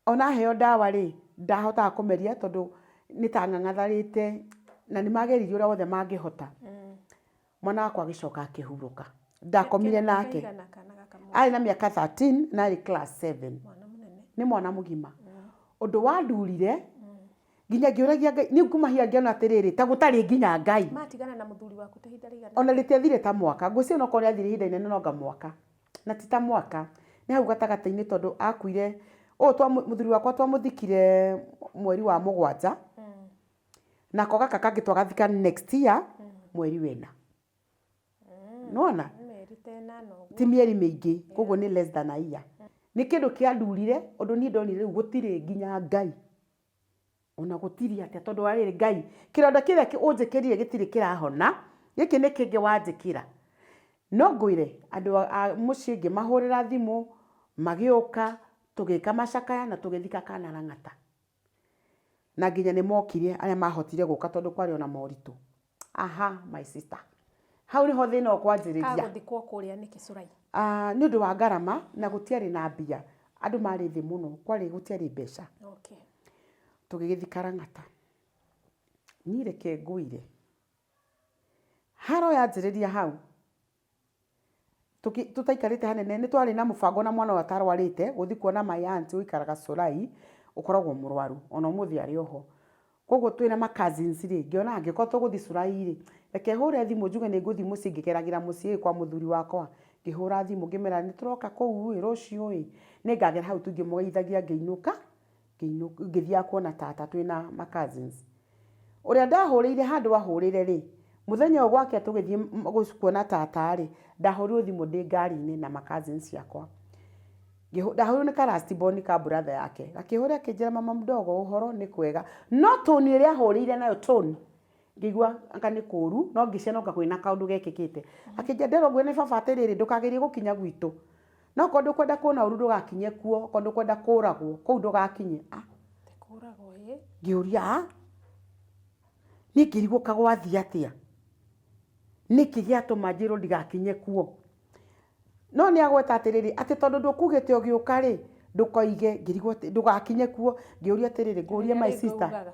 Ona aheo ndawa rĩ, ndahotaga kũmeria tondũ nĩ ta ng'ang'atharĩte na nĩ mageririe ũrĩa wothe mangĩhota. Mwana wakwa agĩcoka akĩhurũka. Ndakomire nake. Kaigana kana gaka mwana? Arĩ na mĩaka 13 na arĩ class 7. Mwana mũnene. Nĩ mwana mũgima. Ũndũ wandurire, nginya ngĩũragia Ngai, niĩ ngumahia ngĩona atĩrĩrĩ, ta gũtarĩ nginya Ngai. Matigana na mũthuri waku ta ihinda rĩigana? Ona rĩtiathire ta mwaka. Ngwĩciria onokorwo rĩathire ihinda inene no anga mwaka. Na ti ta mwaka. Nĩ hau gatagatĩ-inĩ tondũ akuire, ũyũ mũthuri wakwa twamũthikire mweri wa mũgwanja. Nako gaka kangĩ twagathika next year mweri wena. Nĩwona? Nĩ mĩeri ta ĩnana ũguo. Ti mĩeri mĩingĩ, koguo nĩ less than a year. Nĩ kĩndũ kĩandurire ũndũ niĩ ndonire rĩu gũtirĩ nginya Ngai. Ona gũtirĩ atĩa tondũ wa rĩrĩ Ngai, kĩronda kĩrĩa ũnjĩkĩrire gĩtirĩ kĩrahona, gĩkĩ nĩ kĩngĩ wanjĩkĩra. No ngwĩre, andũ a mũciĩ ngĩmahũrĩra thimũ, magĩũka, tũgĩka macakaya na tũgĩthika kana Lang'ata. Na nginya nĩ mokire arĩa mahotire gũka tondũ kwarĩ ona moritũ. Aha, my sister. Hau nĩho thĩna ũkwanjĩrĩria. Kagũthikwo kũrĩa nĩkĩ Curai? Nĩ ũndũ wa ngarama na gũtiarĩ na mbia. Andũ marĩ thĩ mũno, kwarĩ gũtiarĩ mbeca. Okay. Tũgĩgĩthika Lang'ata. Niĩ reke ngwĩre, haro yanjĩrĩria hau, Tũtaikarĩte hanene nĩ twarĩ na mũbango na mwana ũyũ atarwarĩte gũthiĩ kuona my aunt ũikaraga Solai ũkoragwo mũrwaru ona ũmũthĩ arĩ oho. Koguo twĩna ma cousins rĩ, ngĩona angĩkorwo tũgũthiĩ Solai rĩ, reke hũre thimũ njuge nĩ ngũthiĩ mũciĩ ngĩgeragĩra mũciĩ kwa mũthuri wakwa. Ngĩhũra thimũ ngĩmera nĩ tũroka kũu ĩ, rũciũ ĩ, nĩ ngagera hau tu ngĩmũgeithagia ngĩinũka, ngĩthiaga kuona tata twĩna ma cousins. Ũrĩa ndahũrĩire handũ ahũrĩre rĩ, mũthenya ũyũ gwakĩa tũgĩthiĩ kuona tata rĩ, ndahũrirwo thimũ ndĩ ngari-inĩ na ma cousins ciakwa. Ndahũrirwo nĩ ka last born ka brother yake, gakĩhũra akĩnjĩra mama mdogo ũhoro nĩ kwega. No tone ĩrĩa ahũrĩire nayo tone, ngĩigua anga nĩ kũru, no ngĩciria no anga kwĩna kaũndũ gekĩkĩte. Akĩnjĩra nderwo ngwĩre nĩ baba atĩrĩrĩ, ndũkagerie gũkinya gwitũ. No okorwo ndũkwenda kuona ũru ndũgakinye kuo, okorwo ndũkwenda kũragwo, kũu ndũgakinye. Ah. Kũragwo ĩ. Ngĩũria ah. Niĩ ngĩrigwo ka gwathiĩ atĩa? Nĩkĩ gĩatũma njĩrwo ndigakinye kuo? No nĩ agweta atĩrĩrĩ, atĩ tondũ ndũkugĩte ũgĩũka rĩ, ndũkoige, ngĩrigwo atĩ ndũgakinye kuo, ngĩũria atĩrĩrĩ, ngũrie my sister,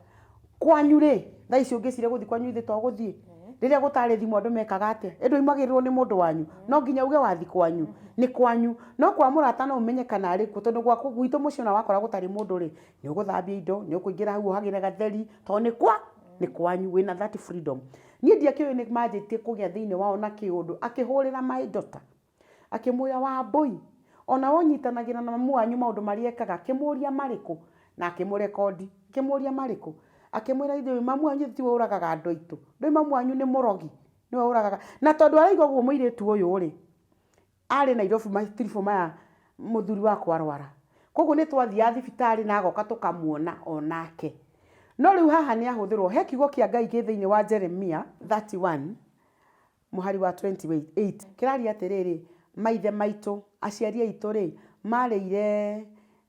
kwanyu rĩ, thaa ici ũngĩciria gũthiĩ kwanyu ithe to gũthiĩ? Rĩrĩa gũtarĩ thimũ andũ mekaga atĩa? Ĩ ndũimagĩrĩrwo nĩ mũndũ wanyu? No nginya uge wathiĩ kwanyu? Nĩ kwanyu. No kwa mũrata no ũmenye kana arĩ kuo tondũ gwaku gwitũ mũciĩ ona wakora gũtarĩ mũndũ rĩ, nĩ ũgũthambia indo, nĩ ũkũingĩra hau ũhagĩre gatheri, tondũ nĩ kwa nĩ kwanyu, wĩna that freedom. Niĩ ndiakĩũĩ nĩ manjĩtie kũgĩa thĩinĩ wao na kĩũndũ, akĩhũrĩra my daughter. Akĩmwĩra, Wambũi, o nawe ũnyitanagĩra na mamu wanyu maũndũ marĩa ekaga? Akĩmũũria, Marĩkũ? Na akĩmũrekondi. Akĩmũũria, Marĩkũ? Akĩmwĩra, Ithuĩ mamu wanyu githĩ tiwe ũragaga andũ aitũ? Ndũĩ mamu wanyu nĩ mũrogi? Nĩwe ũragaga. Na tondũ araigua ũguo mũirĩtu ũyũ-rĩ, arĩ Nairobi matiribũ maya mũthuri wakwa arwara. Koguo nĩ twathiaga thibitarĩ na agoka tũkamuona o nake. No rĩu haha nĩ ahũthĩrwo. He kiugo kĩa Ngai gĩ thĩinĩ wa Jeremia 31 mũhari wa 28 kĩraria atĩrĩrĩ, maithe maitũ, aciari aitũ-rĩ, marĩire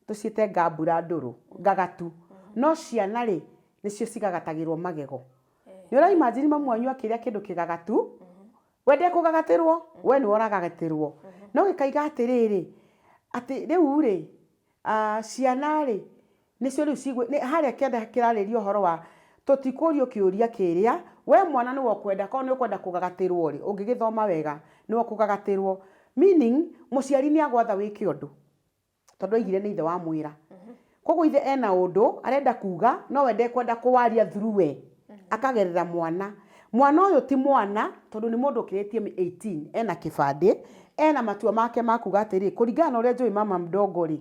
tũciĩte ngambura ndũrũ, ngagatu, no ciana-rĩ, nĩcio cigagatagĩrwo magego. Nĩ ũra imagine mamu wanyu akĩrĩa kĩndũ kĩgagatu, we ndekũgagatĩrwo, we nĩwe ũragagatĩrwo. No gĩkaiga atĩrĩrĩ, atĩ rĩu-rĩ, Ciana-rĩ, nĩcio rĩu cigũ, harĩa kĩanda kĩrarĩria ũhoro wa tũtikũrio kĩũria kĩrĩa, we mwana nĩwe ũkwenda, korwo nĩ ũkwenda kũgagatĩrwo-rĩ, ũngĩgĩthoma wega, nĩwe ũkũgagatĩrwo. Meaning, mũciari nĩ agwatha wĩke ũndũ, tondũ oigire nĩ ithe wamwĩra. Koguo ithe ena ũndũ arenda kuga, no we ndekwenda kũwaria through we, akagerera mwana. Mwana ũyũ ti mwana, tondũ nĩ mũndũ ũkĩrĩtie 18, ena kĩbandĩ, ena matua make ma kuga atĩrĩ, kũringana na ũrĩa njũĩ mama mdogo rĩ,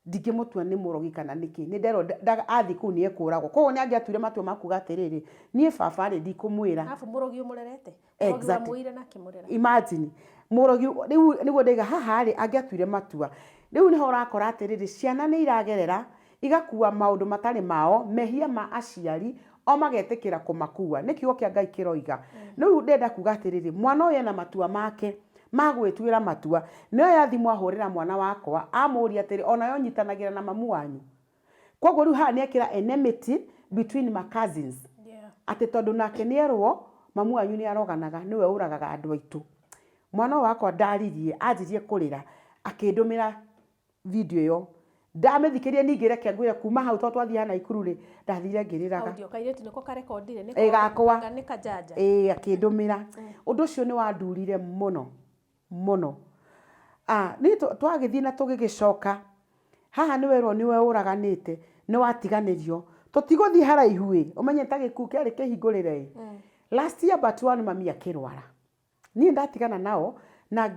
ndingĩmũtua nĩ mũrogi kana nĩkĩ, nĩ nderwo athiĩ kũu nĩ ekũragwo. Koguo nĩ angĩatuire matua ma kuga atĩrĩrĩ, niĩ baba rĩ, ndikũmwĩra. Arabu mũrogi ũmũrerete? Mũrogi wamũire na akĩmũrera. Imagine. Mũrogi, rĩu nĩguo ndaiga haha rĩ, angĩatuire matua. Rĩu nĩho ũrakora atĩrĩrĩ, ciana nĩ iragerera, igakua maũndũ matarĩ mao, mehia ma aciari, o magetĩkĩra kũmakua. Nĩ kiugo kĩa Ngai kĩroiga. Rĩu ndĩrenda kuga atĩrĩrĩ, mwana ũyũ ena matua make ma gwĩtuĩra matua. Nĩ oya thimũ ahũrĩra mwana wakwa, amũria atĩrĩ, onawe ũnyitanagĩra na mamu wanyu? Koguo rĩu haha nĩ ekĩra enmity between ma cousins. Atĩ tondũ nake nĩ erwo mamu wanyu nĩ aroganaga, nĩwe ũragaga andũ aitũ. Mwana ũyũ wakwa ndaririe, anjirie kũrĩra, akĩndũmĩra video ĩyo. Ndamĩthikĩrĩria ningĩ reke ngwĩre kuma hau tondũ twathiaga Naikuru rĩ, ndathire ngĩrĩraga. Audio kairĩtu nĩko karekondire nĩko Ĩ gakwa. anga nĩ kajanja. Ĩĩ akĩndũmĩra. Ũndũ ũcio nĩ wandurire mũno mũno. Ah, niĩ twagĩthiĩ na tũgĩgĩcoka, haha nĩ werwo nĩwe ũraganĩte, nĩ watiganĩrio. Tũtigũthiĩ haraihu ĩ, ũmenye ta gĩkuũ kĩarĩ kĩhingũrĩre ĩ. Last year but one mami akĩrwara. Niĩ ndatigana nao na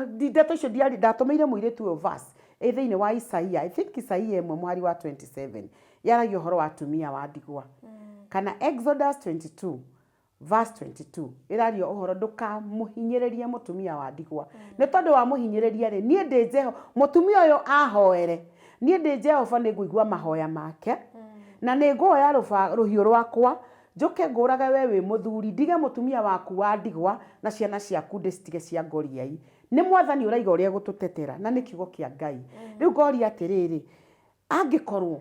ndeto icio ndiari ndatũmĩire mũirĩtu ũyũ verse ĩ thĩinĩ wa Isaia, I think Isaia ĩmwe mũhari wa 27. Yaragia ũhoro wa atumia wa ndigwa. Kana Exodus 22 verse 22 ĩraria ũhoro ndũkamũhinyĩrĩrie mũtumia wa ndigwa. Nĩ tondũ wamũhinyĩrĩria rĩ, niĩ ndĩ Jeho, mũtumia ũyũ ahoere, niĩ ndĩ Jehova nĩ ngũigua mahoya make, na nĩ nguoya rũhiũ rwakwa njũke ngũrage we wĩ mũthuri, ndige mũtumia waku wa ndigwa na ciana ciaku ndĩcitige cia ngoriai. Nĩ Mwathani ũraiga ũrĩa egũtũtetera, na nĩ kiugo kĩa Ngai. Rĩu ngoria atĩrĩrĩ, angĩkorwo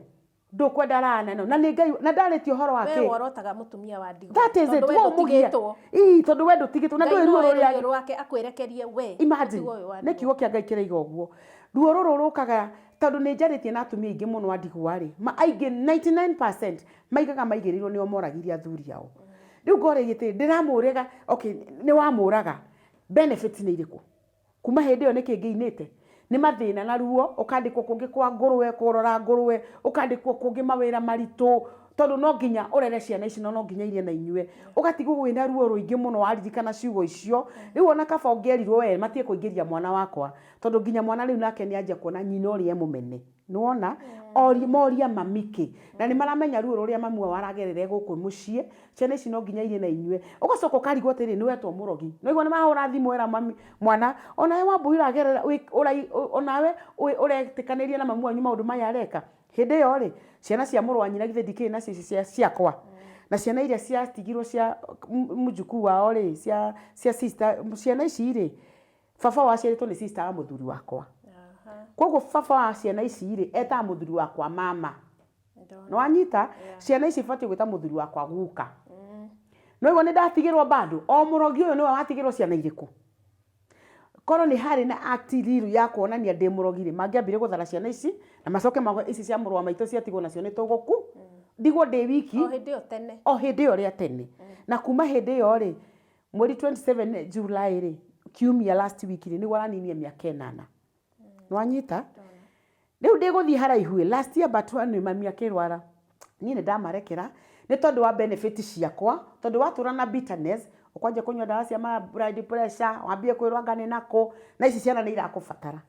ndũkwenda rana ĩno, na nĩ Ngai, na ndarĩtie ũhoro wa We kĩ? worotaga mũtumia wa ndigwa. That is it. Tondũ we We ũmũgia. ndũtigĩtwo. Ii, tondũ we ndũtigĩtwo na Ngai ndũĩ ruo no oe rũrĩa rũhiũ rwake akwĩrekerie we. Imagine, Ũtigwo wĩ wa nĩ ndigwa. kiugo kĩa Ngai kĩraiga ũguo. Ruo rũrũ rũkaga tondũ nĩ njarĩtie na atumia aingĩ mũno a ndigwa rĩ, aingĩ 99% maigaga maigĩrĩirwo nĩo moragire athuri ao. Rĩu ngoria atĩrĩ, ndĩramũraga, okay, nĩ wamũraga, benefits nĩ irĩkũ? Kuma hĩndĩ ĩyo nĩkĩ ngĩinĩte? Nĩ mathĩna na ruo, ũkandĩkwo kũngĩ kwa ngũrũwe, kũrora ngũrũwe, ũkandĩkwo kũngĩ mawĩra maritũ, tondũ no nginya ũrere ciana ici na no nginya irie na inyue. Ũgatigwo wĩna ruo rũingĩ mũno waririkana ciugo icio. Rĩu ona kaba ũngĩerirwo we matige kũingĩria mwana wakwa, tondũ nginya mwana rĩu nake nĩ anjia kuona nyina ũrĩa e mũmene. Nĩwona? Orie, moria mami kĩ? Na nĩ maramenya ruo rũrĩa mami wao aragerera e gũkũ mũciĩ, ciana ici no nginya irie na inyue. Ũgacoka ũkarigwo atĩrĩrĩ, nĩ wetwo mũrogi. Nĩwaigua nĩ mahũra thimũ era mami, mwana, onawe Wambũi ũragerera, onawe ũretĩkanĩria na mami wanyu maũndũ maya areka. Hĩndĩ ĩyo rĩ, ciana cia mũrũ wa nyina githĩ ndikĩrĩ nacio ici cia ciakwa? Na ciana iria ciatigirwo cia mũjukuu wao rĩ, cia sister, ciana ici rĩ, Baba wao aciarĩtwo nĩ sister wa mũthuri wakwa. Koguo baba wa ciana ici rĩ, etaga mũthuri wakwa mama. Nĩ wanyita? Ciana ici ibatiĩ gwĩta mũthuri wakwa guka. Nĩ waigua nĩ ndatigĩrwo bado? O mũrogi ũyũ nĩwe watigĩrwo ciana irĩkũ? Korwo nĩ harĩ na act real ya kuonania ndĩ mũrogi rĩ, mangĩambire gũthara ciana ici na macoke mauge ici cia mũrũ wa maitũ ciatigwo nacio nĩ tũgũku. Ndigwo ndĩ wiki. O hĩndĩ ĩyo tene. O hĩndĩ ĩyo rĩa tene. Na kuma hĩndĩ ĩyo rĩ, Mweri 27 July rĩ, kiumia last week rĩ, nĩguo araninie mĩaka ĩnana. Nĩwanyita? Rĩu ndĩgũthiĩ haraihu ĩ, last year but one mami akĩrwara. Niĩ nĩ ndamarekera nĩ tondũ wa benefit ciakwa, tondũ watũra na bitterness, ũkwanjia kũnyua ndawa cia ma blood pressure, wambie kwĩrwo anga nĩ nakũ, na ici ciana nĩ irakũbatara.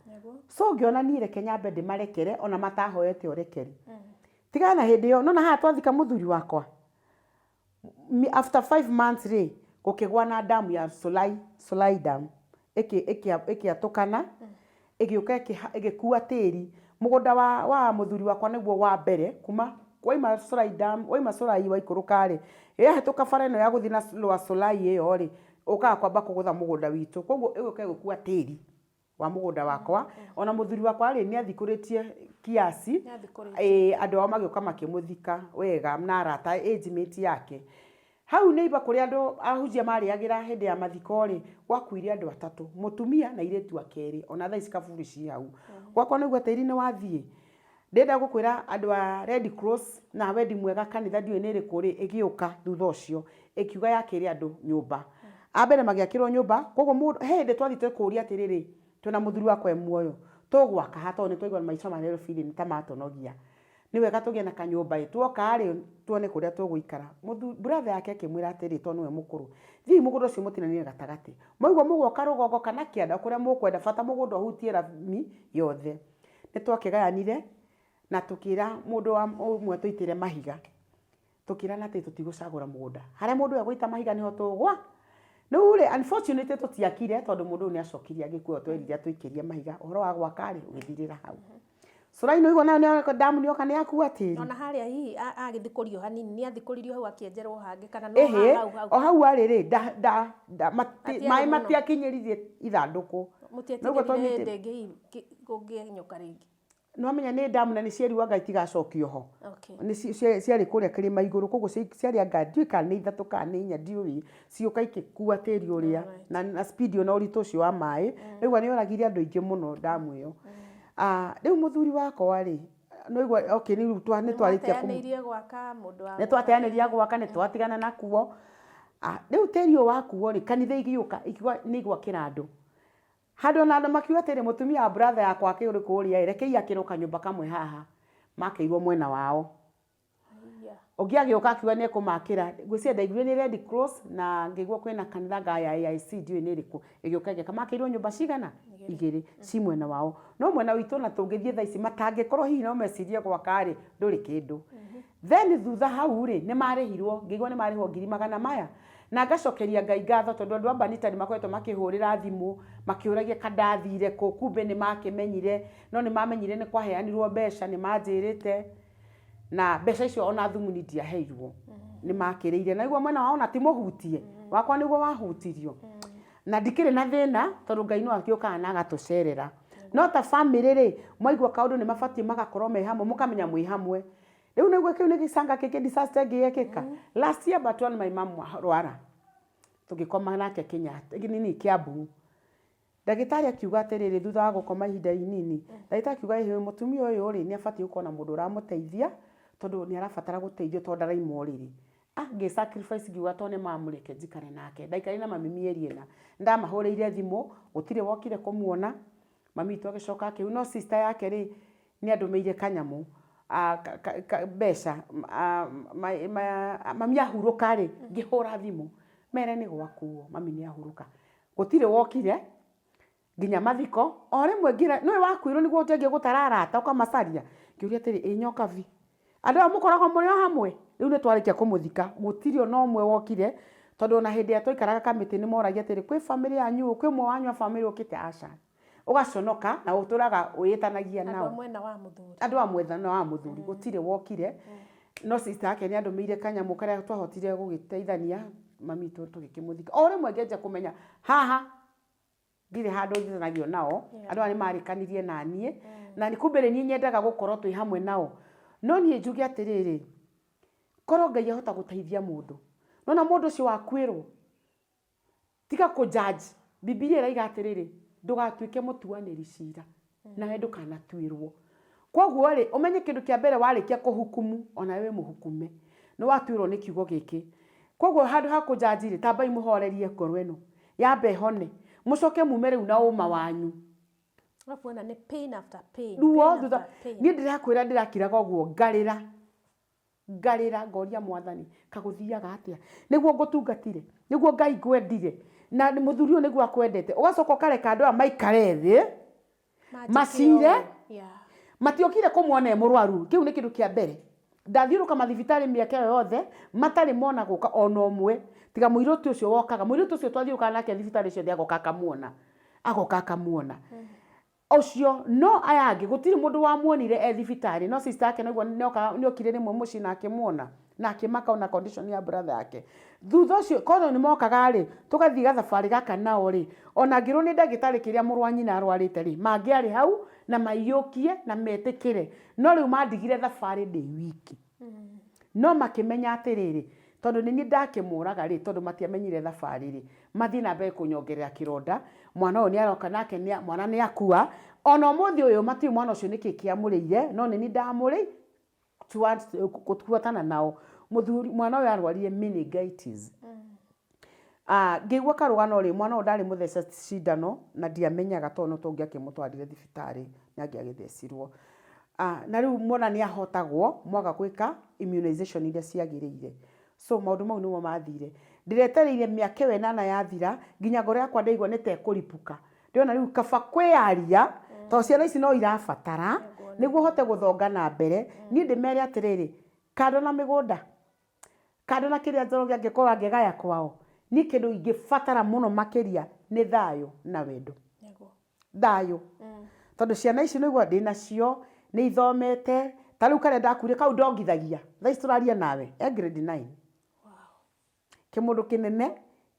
So ngĩona niĩ reke nyambe ndĩmarekere ona matahoete ũrekeri. Tigana na hĩndĩ ĩyo, nĩwona haha twathika mũthuri wakwa, After 5 months rĩ, gũkĩgwa na damu ya Solai, Solai Dam ĩkĩatũkana, ĩgĩũka ĩgĩkua tĩri. Mũgũnda wa mũthuri wakwa nĩguo wa mbere kuma waima Solai Dam, waima Solai waikũrũka rĩ, yahĩtũka bara ĩno ya gũthiĩ na Lower Solai ĩyo rĩ, ũkaga kwamba kũgũtha mũgũnda witũ. Koguo ĩgũka ĩgĩkua tĩri wa mũgũnda wakwa. Ona mũthuri wakwa rĩ, nĩ athikũrĩtie kiasi. Nĩathikũrĩtie. Ĩĩ, andũ ao magĩũka makĩmũthika wega na arata age mate yake. Hau neighbor kũrĩa andũ ahunjia marĩagĩra hĩndĩ ya mathiko rĩ, gwakuire andũ atatũ, mũtumia na airĩtu ake erĩ, ona thaa ici kaburi ci hau. Gwakwa nĩguo tĩri nĩ wathiĩ. Ndĩrenda gũkwĩra andũ a Red Cross na Wendi Mwega kanitha ndiũĩ nĩ ĩrĩkũ rĩ, ĩgĩũka thutha ũcio, ĩkiuga yakĩre andũ nyũmba. A mbere magĩakĩrwo nyũmba, koguo mũndũ, he hĩndĩ twathiĩte kũria atĩrĩrĩ, twĩna mũthuri wakwa e muoyo, tũgwaka ha tondũ nĩ twaigua maica ma Nairobi rĩ, nĩ ta matũnogia. Nĩ wega tũgĩe na kanyũmba ĩ, tuoka rĩ, tuone kũrĩa tũgũikara. Brother yake akĩmwĩra atĩrĩ, tondũ nĩwe mũkũrũ, thiĩi mũgũnda ũcio mũtinanie gatagatĩ. Mwaigua mũgwaka rũgongo kana kĩanda, kũrĩa mũkwenda, bata mũgũnda ũhutie rami yothe. Nĩ twakĩgayanire na tũkĩra mũndũ wa ũmwe tũitĩre mahiga. Tũkĩrana atĩ tũtigũcagũra mũgũnda. Harĩa mũndũ ũyũ egũita mahiga nĩho tũgwa. Rĩu rĩ, unfortunately tũtiakire tondũ mũndũ ũyũ nĩ acokire agĩkua ũyũ twerire atũikĩrie mahiga. Ũhoro wa gwaka rĩ, ũgĩthirĩra hau. Solai nĩ waigua nayo damu nĩ yoka nĩ yakua tĩri? Ona harĩa hihi agĩthikũrio hanini, nĩ athikũririo hau akĩenjerwo hangĩ kana no Ĩhĩ, hau hau? O hau arĩ rĩ, Hatiarĩ maĩ mũno. matiakinyĩririe ithandũkũ. Mũtiatigĩrire hĩndĩ ĩngĩ hihi kũngĩenyũka rĩngĩ? Nĩwamenya nĩ damu na nĩ cierirwo anga itigacokio ho. Nĩ ciarĩ kũrĩa kĩrĩma igũrũ, koguo ciarĩ anga ndiũĩ kana nĩ ithatũ kana nĩ inya ndiũĩ, cigĩũka igĩkua tĩri ũrĩa na speed na ũritũ ũcio wa maĩ, rĩu nĩ yoragire andũ aingĩ mũno damu ĩyo. Rĩu mũthuri wakwa rĩ, nĩwaigua okay rĩu nĩ twarĩkia kũmũ. Nĩmwateanĩirie gwaka mũndũ wa. Nĩ twateanĩria gwaka nĩ twatigana nakuo. Rĩu tĩri ũyũ wakuo rĩ, kanitha igĩũka ikiuga nĩ igwakĩra andũ. Handũ ona andũ makiuga atĩrĩ, mũtumia wa brother yakwa akĩrĩ kũrĩa ĩ, rekei akĩrwo kanyũmba kamwe haha. Makĩirwo mwena wao. Ũngĩ agĩũka akiuga nĩ ekũmakĩra. Ngwĩciria ndaiguire nĩ Red Cross na ngĩigua kwĩna kanitha anga ya AIC ndiũĩ nĩ ĩrĩkũ ĩgĩũka ĩgĩaka. Makĩirwo nyũmba cigana? Igĩrĩ ci mwena wao. No mwena witũ ona tũngĩthiĩ thaa ici matangĩkorwo hihi no mecirie gwaka rĩ, ndũrĩ kĩndũ. Then thutha hau rĩ, nĩ marĩhirwo, ngĩigua nĩ marĩhwo ngiri magana maya. Na ngacokeria Ngai ngatho tondũ andũ a Banita nĩ makoretwo makĩhũrĩra thimũ, makĩũragia ka ndathire kũ, kumbe nĩ makĩmenyire, no nĩ mamenyire nĩ kwaheanirwo mbeca, nĩ manjĩrĩte. Na mbeca icio ona thumuni ndiaheirwo, nĩ makĩrĩire. Na nĩguo mwena wao ona ti mũhutie, wakwa nĩguo wahutirio. Na ndikĩrĩ na thĩna tondũ Ngai no agĩũkaga na agatũcerera. No ta bamĩrĩ rĩ, mwaigua kaũndũ nĩ mabatiĩ magakorwo me hamwe, mũkamenya mwĩ hamwe. Rĩu nĩguo kĩu nĩ gĩcanga kĩngĩ disaster ĩngĩ yekĩka. Last year but one my mom arwara, tũgĩkoma nake Kenyatta, nini Kiambu. Ndagĩtarĩ akiuga atĩrĩrĩ, thutha wa gũkoma ihinda inini, ndagĩtarĩ akiuga ĩhĩ, mũtumia ũyũ rĩ, nĩ abatiĩ gũkorwo na mũndũ ũramũteithia, tondũ nĩ arabatara gũteithio tondũ ndaraima ũrĩrĩ. Ah, ngĩ sacrifice ngiuga tondũ nĩ mamu reke njikare nake. Ndaikarire na mami mĩeri ĩna. Nĩndamahũrĩire thimũ, gũtirĩ wokire kũmuona, mami witũ agĩcoka akĩu, no sister yake rĩ, nĩ andũmĩire kanyamũ, mbeca, mami ahurũka rĩ, ngĩhũra thimũ, mere nĩ gwakuo, mami nĩ ahurũka. Gũtirĩ wokire, nginya mathiko, o rĩmwe ngĩra, nĩũĩ wakuĩrwo nĩguo ũnjagie gũtara arata ũkamacaria, ngĩũria atĩrĩ, ĩ Nyokabi, andũ aya mũkoragwo mũrĩ o hamwe? Rĩu nĩ twarĩkia kũmũthika, gũtirĩ ona ũmwe wokire, tondũ ona hĩndĩ ĩrĩa twaikaraga kamĩtĩ nĩ moragia atĩrĩ, kwĩ bamĩrĩ yanyu ũ, kwĩ ũmwe wanyu wa bamĩrĩ ũkĩte? Aca. Ũgaconoka na ũtũraga wĩĩtanagia Andũ nao. a mwena wa mũthuri. Andũ a mwena wa mũthuri, gũtirĩ wokire, no sister yake nĩ andũmĩire kanyamũ karĩa twahotire gũgĩteithania, mami witũ tũgĩkĩmũthika. O rĩmwe ngĩanjia kũmenya haha ndirĩ handũ njĩtanagio nao, andũ aya nĩ marĩkanirie na niĩ, na kumbe nĩ niĩ nyendaga gũkorwo twĩ hamwe nao. No niĩ njuge atĩrĩrĩ, korwo Ngai ahota gũteithia mũndũ, nĩ wona mũndũ ũcio wakuĩrwo, tiga kũ judge. Bibilia ĩraiga atĩrĩrĩ, ndũgatuĩke mũtuanĩri cira, nawe ndũkanatuĩrwo. Koguo rĩ, ũmenye kĩndũ kĩa mbere warĩkia kũhukumu, onawe wĩ mũhukume. Nĩ watuĩrwo nĩ kiugo gĩkĩ. Koguo handũ ha kũ judge rĩ, tambai mũhorerie ngoro ĩno, yambe ĩhone, mũcoke mume rĩu na ũma wanyu. Arabu ona nĩ pain after pain, Ruo pain thutha, after pain. niĩ ndĩrakwĩra ndĩrakiraga ũguo ngarĩra. Ngarĩra ngoria Mwathani, kagũthiaga atĩa? Nĩguo ngũtungatire, nĩguo Ngai ngwendire, na mũthuri ũyũ nĩguo akwendete. Ũgacoka ũkareka andũ aya maikare thĩ, macire, matiokire kũmuona e mũrwaru. Kĩu nĩ kĩndũ kĩa mbere. Ndathiũrũka mathibitarĩ mĩaka ĩyo yothe, matarĩ mona gũka ona ũmwe, tiga mũirĩtu ũcio wokaga. Mũirĩtu ũcio twathiũrũrũkaga nake thibitarĩ ciothe agoka akamuona, agoka akamuona. Ũcio, no aya angĩ gũtirĩ mũndũ wamuonire e thibitarĩ, no sister yake naguo nĩokire rĩmwe mũciĩ na akĩmuona, na akĩmaka ona condition ya brother yake. Thutha ũcio korwo nĩ mokaga rĩ, tũgathiĩ gathabarĩ gaka nao rĩ, ona angĩrwo nĩ ndagĩtarĩ kĩrĩa mũrũ wa nyina arwarĩte rĩ, mangĩarĩ hau na maiyũkie na metĩkĩre. No rĩu mandigire thabarĩ ndĩ wiki. No makĩmenya atĩrĩrĩ, tondũ nĩ niĩ ndakĩmũraga rĩ, tondũ matiamenyire thabarĩ rĩ, mathiĩ na mbere kũnyongerera kĩronda, mwana ũyũ nĩ aroka nake nĩ, mwana nĩ akua, ona ũmũthĩ ũyũ matiũĩ mwana ũcio nĩkĩ kĩamũrĩire, no nĩ niĩ ndamũrĩ kũbuatana nao. Mũthuri, mwana ũyũ arwarire meningitis. Ngĩigua karũgano rĩ, mwana ũyũ ndarĩ mũthece cindano na ndiamenyaga tondũ no tũngĩakĩmũtwarire thibitarĩ nĩ angĩagĩthecirwo. Na rĩu mwana nĩ ahotagwo mwaga gwĩka immunization iria ciagĩrĩire. So maũndũ mau nĩmo mathire. Ndĩretereire mĩaka ĩyo ĩnana yathira nginya ngoro yakwa ndaigua nĩ ta ĩkũripũka. Ndĩrona rĩu kaba kwĩyaria tondũ ciana ici no irabatara nĩguo hote gũthonga na mbere. Niĩ ndĩmere atĩrĩrĩ, kando na mĩgũnda, Kando na kĩrĩa Njoroge angĩkorwo angĩgaya kwao, niĩ kĩndũ ingĩbatara mũno makĩria nĩ thayũ na wendo. Thayũ. Tondũ ciana ici nĩguo ndĩnacio, nĩ ithomete, ta rĩu karĩa ndakuire kau ndongithagia, thaa ici tũraria nawe, e grade 9. Kĩmũndũ kĩnene,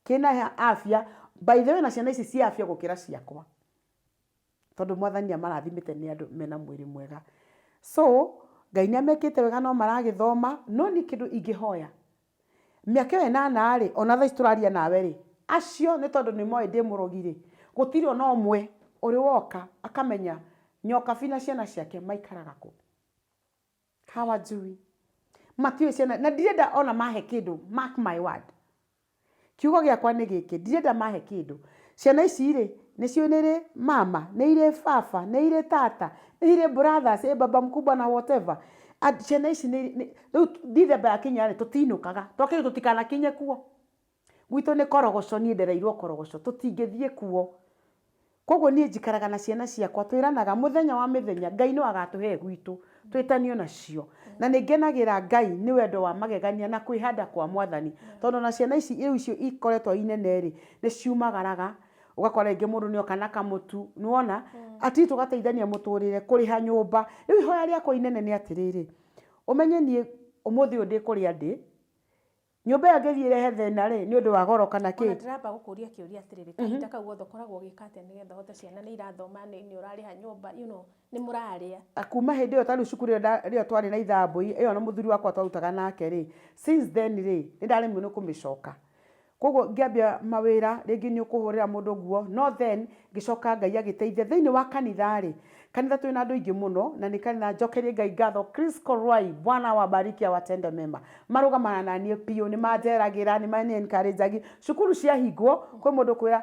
kĩna afya, by the way na ciana ici ciĩ afya gũkĩra ciakwa. Tondũ Mwathani nĩ amarathimĩte nĩ andũ mena mwĩrĩ mwega. So, Ngai nĩ amekĩte wega no maragĩthoma, no niĩ kĩndũ ingĩhoya, mĩaka ĩyo ĩnana rĩ, ona thaa ici tũraria nawe rĩ, acio nĩ tondũ nĩ moĩ ndĩ mũrogi rĩ, gũtirĩ ona ũmwe ũrĩ woka akamenya Nyokabi na ciana ciake maikaraga kũ. Hawajui. Matiũĩ ciana, na ndirenda ona mahe kĩndũ, mark my word. Kiugo gĩakwa nĩ gĩkĩ, ndirenda mahe kĩndũ. Ciana ici rĩ, nĩ ciũĩ nĩ irĩ mama, nĩ irĩ baba, nĩ irĩ tata, nĩ irĩ brothers, ĩ baba mkubwa na whatever. Ciana ici nĩ, rĩu Dithemba yakinya rĩ, tũtinũkaga. Twakĩrwo tũtikanakinye kuo. Gwitũ nĩ Korogocho, niĩ ndereirwo Korogocho, tũtingĩthiĩ kuo. Koguo niĩ njikaraga na ciana ciakwa, twĩranaga mũthenya wa mĩthenya Ngai no agatũhe gwitũ, Twĩtanio nacio. Na nĩ ngenagĩra Ngai nĩ wendo wa magegania na kwĩhanda kwa Mwathani. Tondũ ona ciana ici rĩu icio ikoretwo inene rĩ, nĩ ciumagaraga, ũgakora rĩngĩ mũndũ nĩ oka na kamũtu, nĩ wona? At least tũgateithania mũtũrĩre, kũrĩha nyũmba. Rĩu ihoya rĩakwa inene nĩ atĩrĩrĩ, ũmenye niĩ ũmũthĩ ũyũ ndĩ kũrĩa ndĩ, Nyũmba ĩyo ĩngĩthiĩ ĩrehe thĩna rĩ, nĩ ũndũ wa goro kana kĩ? Ona ndĩramba gũkũria kĩũria atĩrĩrĩ, kahinda kau gothe ũkoragwo ũgĩka atĩa nĩgetha ũhote ciana nĩ irathoma, nĩ ũrarĩha nyũmba, you know, nĩ mũrarĩa? Kuma hĩndĩ ĩyo ta rĩu cukuru ĩyo ĩyo twarĩ na ithambũi, ĩyo na mũthuri wakwa twarutaga nake rĩ, since then rĩ, nĩ ndaremirwo nĩ kũmĩcoka. Koguo ngĩambia mawĩra, rĩngĩ nĩ ũkũhũrĩra mũndũ nguo, no then ngĩcoka Ngai agĩteithia. Thĩinĩ wa kanitha rĩ, kanitha twĩna andũ aingĩ mũno, na nĩ kanitha njokerie Ngai ngatho, Chris Korwai, Bwana awabariki awatende mema. Marũgamaga na niĩ biũ, nĩ manjeragĩra, nĩ ma encourage. Cukuru ciahingwo, kwĩ mũndũ ũkwĩra,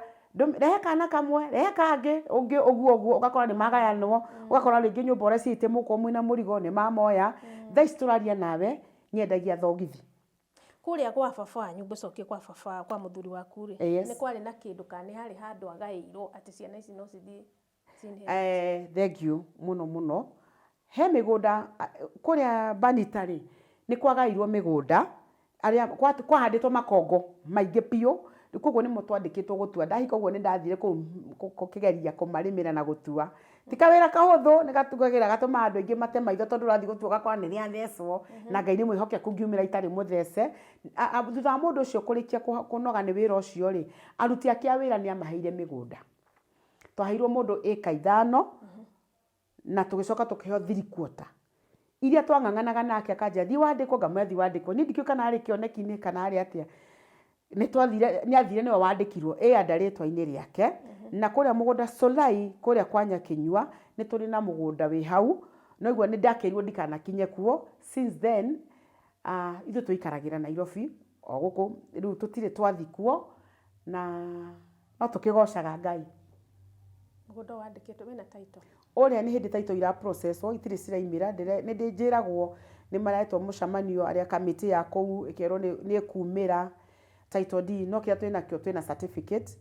rehe kana kamwe, rehe kangĩ, ũngĩ ũguo ũguo, ũgakora nĩ magayanwo, ũgakora rĩngĩ nyũmba ũreciĩte mũkorwo mwĩna mũrigo nĩ mamoya. Thaa ici tũraria nawe, nyendagia thogithi. Kũrĩa gwa baba wanyu ngũcokie kwa baba kwa mũthuri waku rĩ, Yes. nĩ kwarĩ na kĩndũ kana nĩ harĩ handũ agaĩirwo atĩ ciana ici no cithiĩ ci inherit? Thank you mũno mũno. He mĩgũnda kũrĩa Banita rĩ, nĩ kwagairwo mĩgũnda, arĩa kwahandĩtwo makongo maingĩ biũ, rĩu koguo nĩmo twandĩkĩtwo gũtua. Ndahika ũguo nĩ ndathire kũu gũkĩgeria kũmarĩmĩra na gũtua. Ti kawĩra kahũthũ, nĩ gatugagĩra gatũmaga andũ aingĩ mate maitho tondũ ũrathiĩ gũtua ũgakora nĩ rĩathecwo, na Ngai nĩ mwĩhokeku ngiumĩra itarĩ mũthece. Thutha wa mũndũ ũcio kũrĩkia kũnoga nĩ wĩra ũcio rĩ, aruti ake a wĩra nĩ amaheire mĩgũnda. Twaheirwo mũndũ ĩka ithano, na tũgĩcoka tũkĩheo three quarter. Iria twang'ang'anaga nake akanjĩra thiĩ wandĩkwo, ngamwĩra thiĩ wandĩkwo. Niĩ ndikĩũĩ kana arĩ kĩoneki-inĩ kana arĩ atĩa. Nĩ twathire, nĩ athire nĩwe wandĩkirwo ĩ under rĩtwa-inĩ rĩake. Na kũrĩa mũgũnda Solai, kũrĩa kwa Nyakĩnyua, nĩ tũrĩ na mũgũnda wĩ hau. No igua nĩ ndakĩrirwo ndikanakinye kuo. Since then, ithuĩ tũikaragĩra Nairobi o gũkũ, rĩu tũtirĩ twathiĩ kuo na no tũkĩgocaga Ngai. Mũgũnda wandĩkĩtwo wĩna title? Ũrĩa nĩ hĩndĩ title ira process wo itirĩ ciraimĩra, nĩ njĩragwo nĩ maretwo mũcemanio arĩa kamĩtĩ ya kũu ĩkerwo nĩ ĩkumĩra title deed, no kĩrĩa twĩnakĩo twĩna certificate.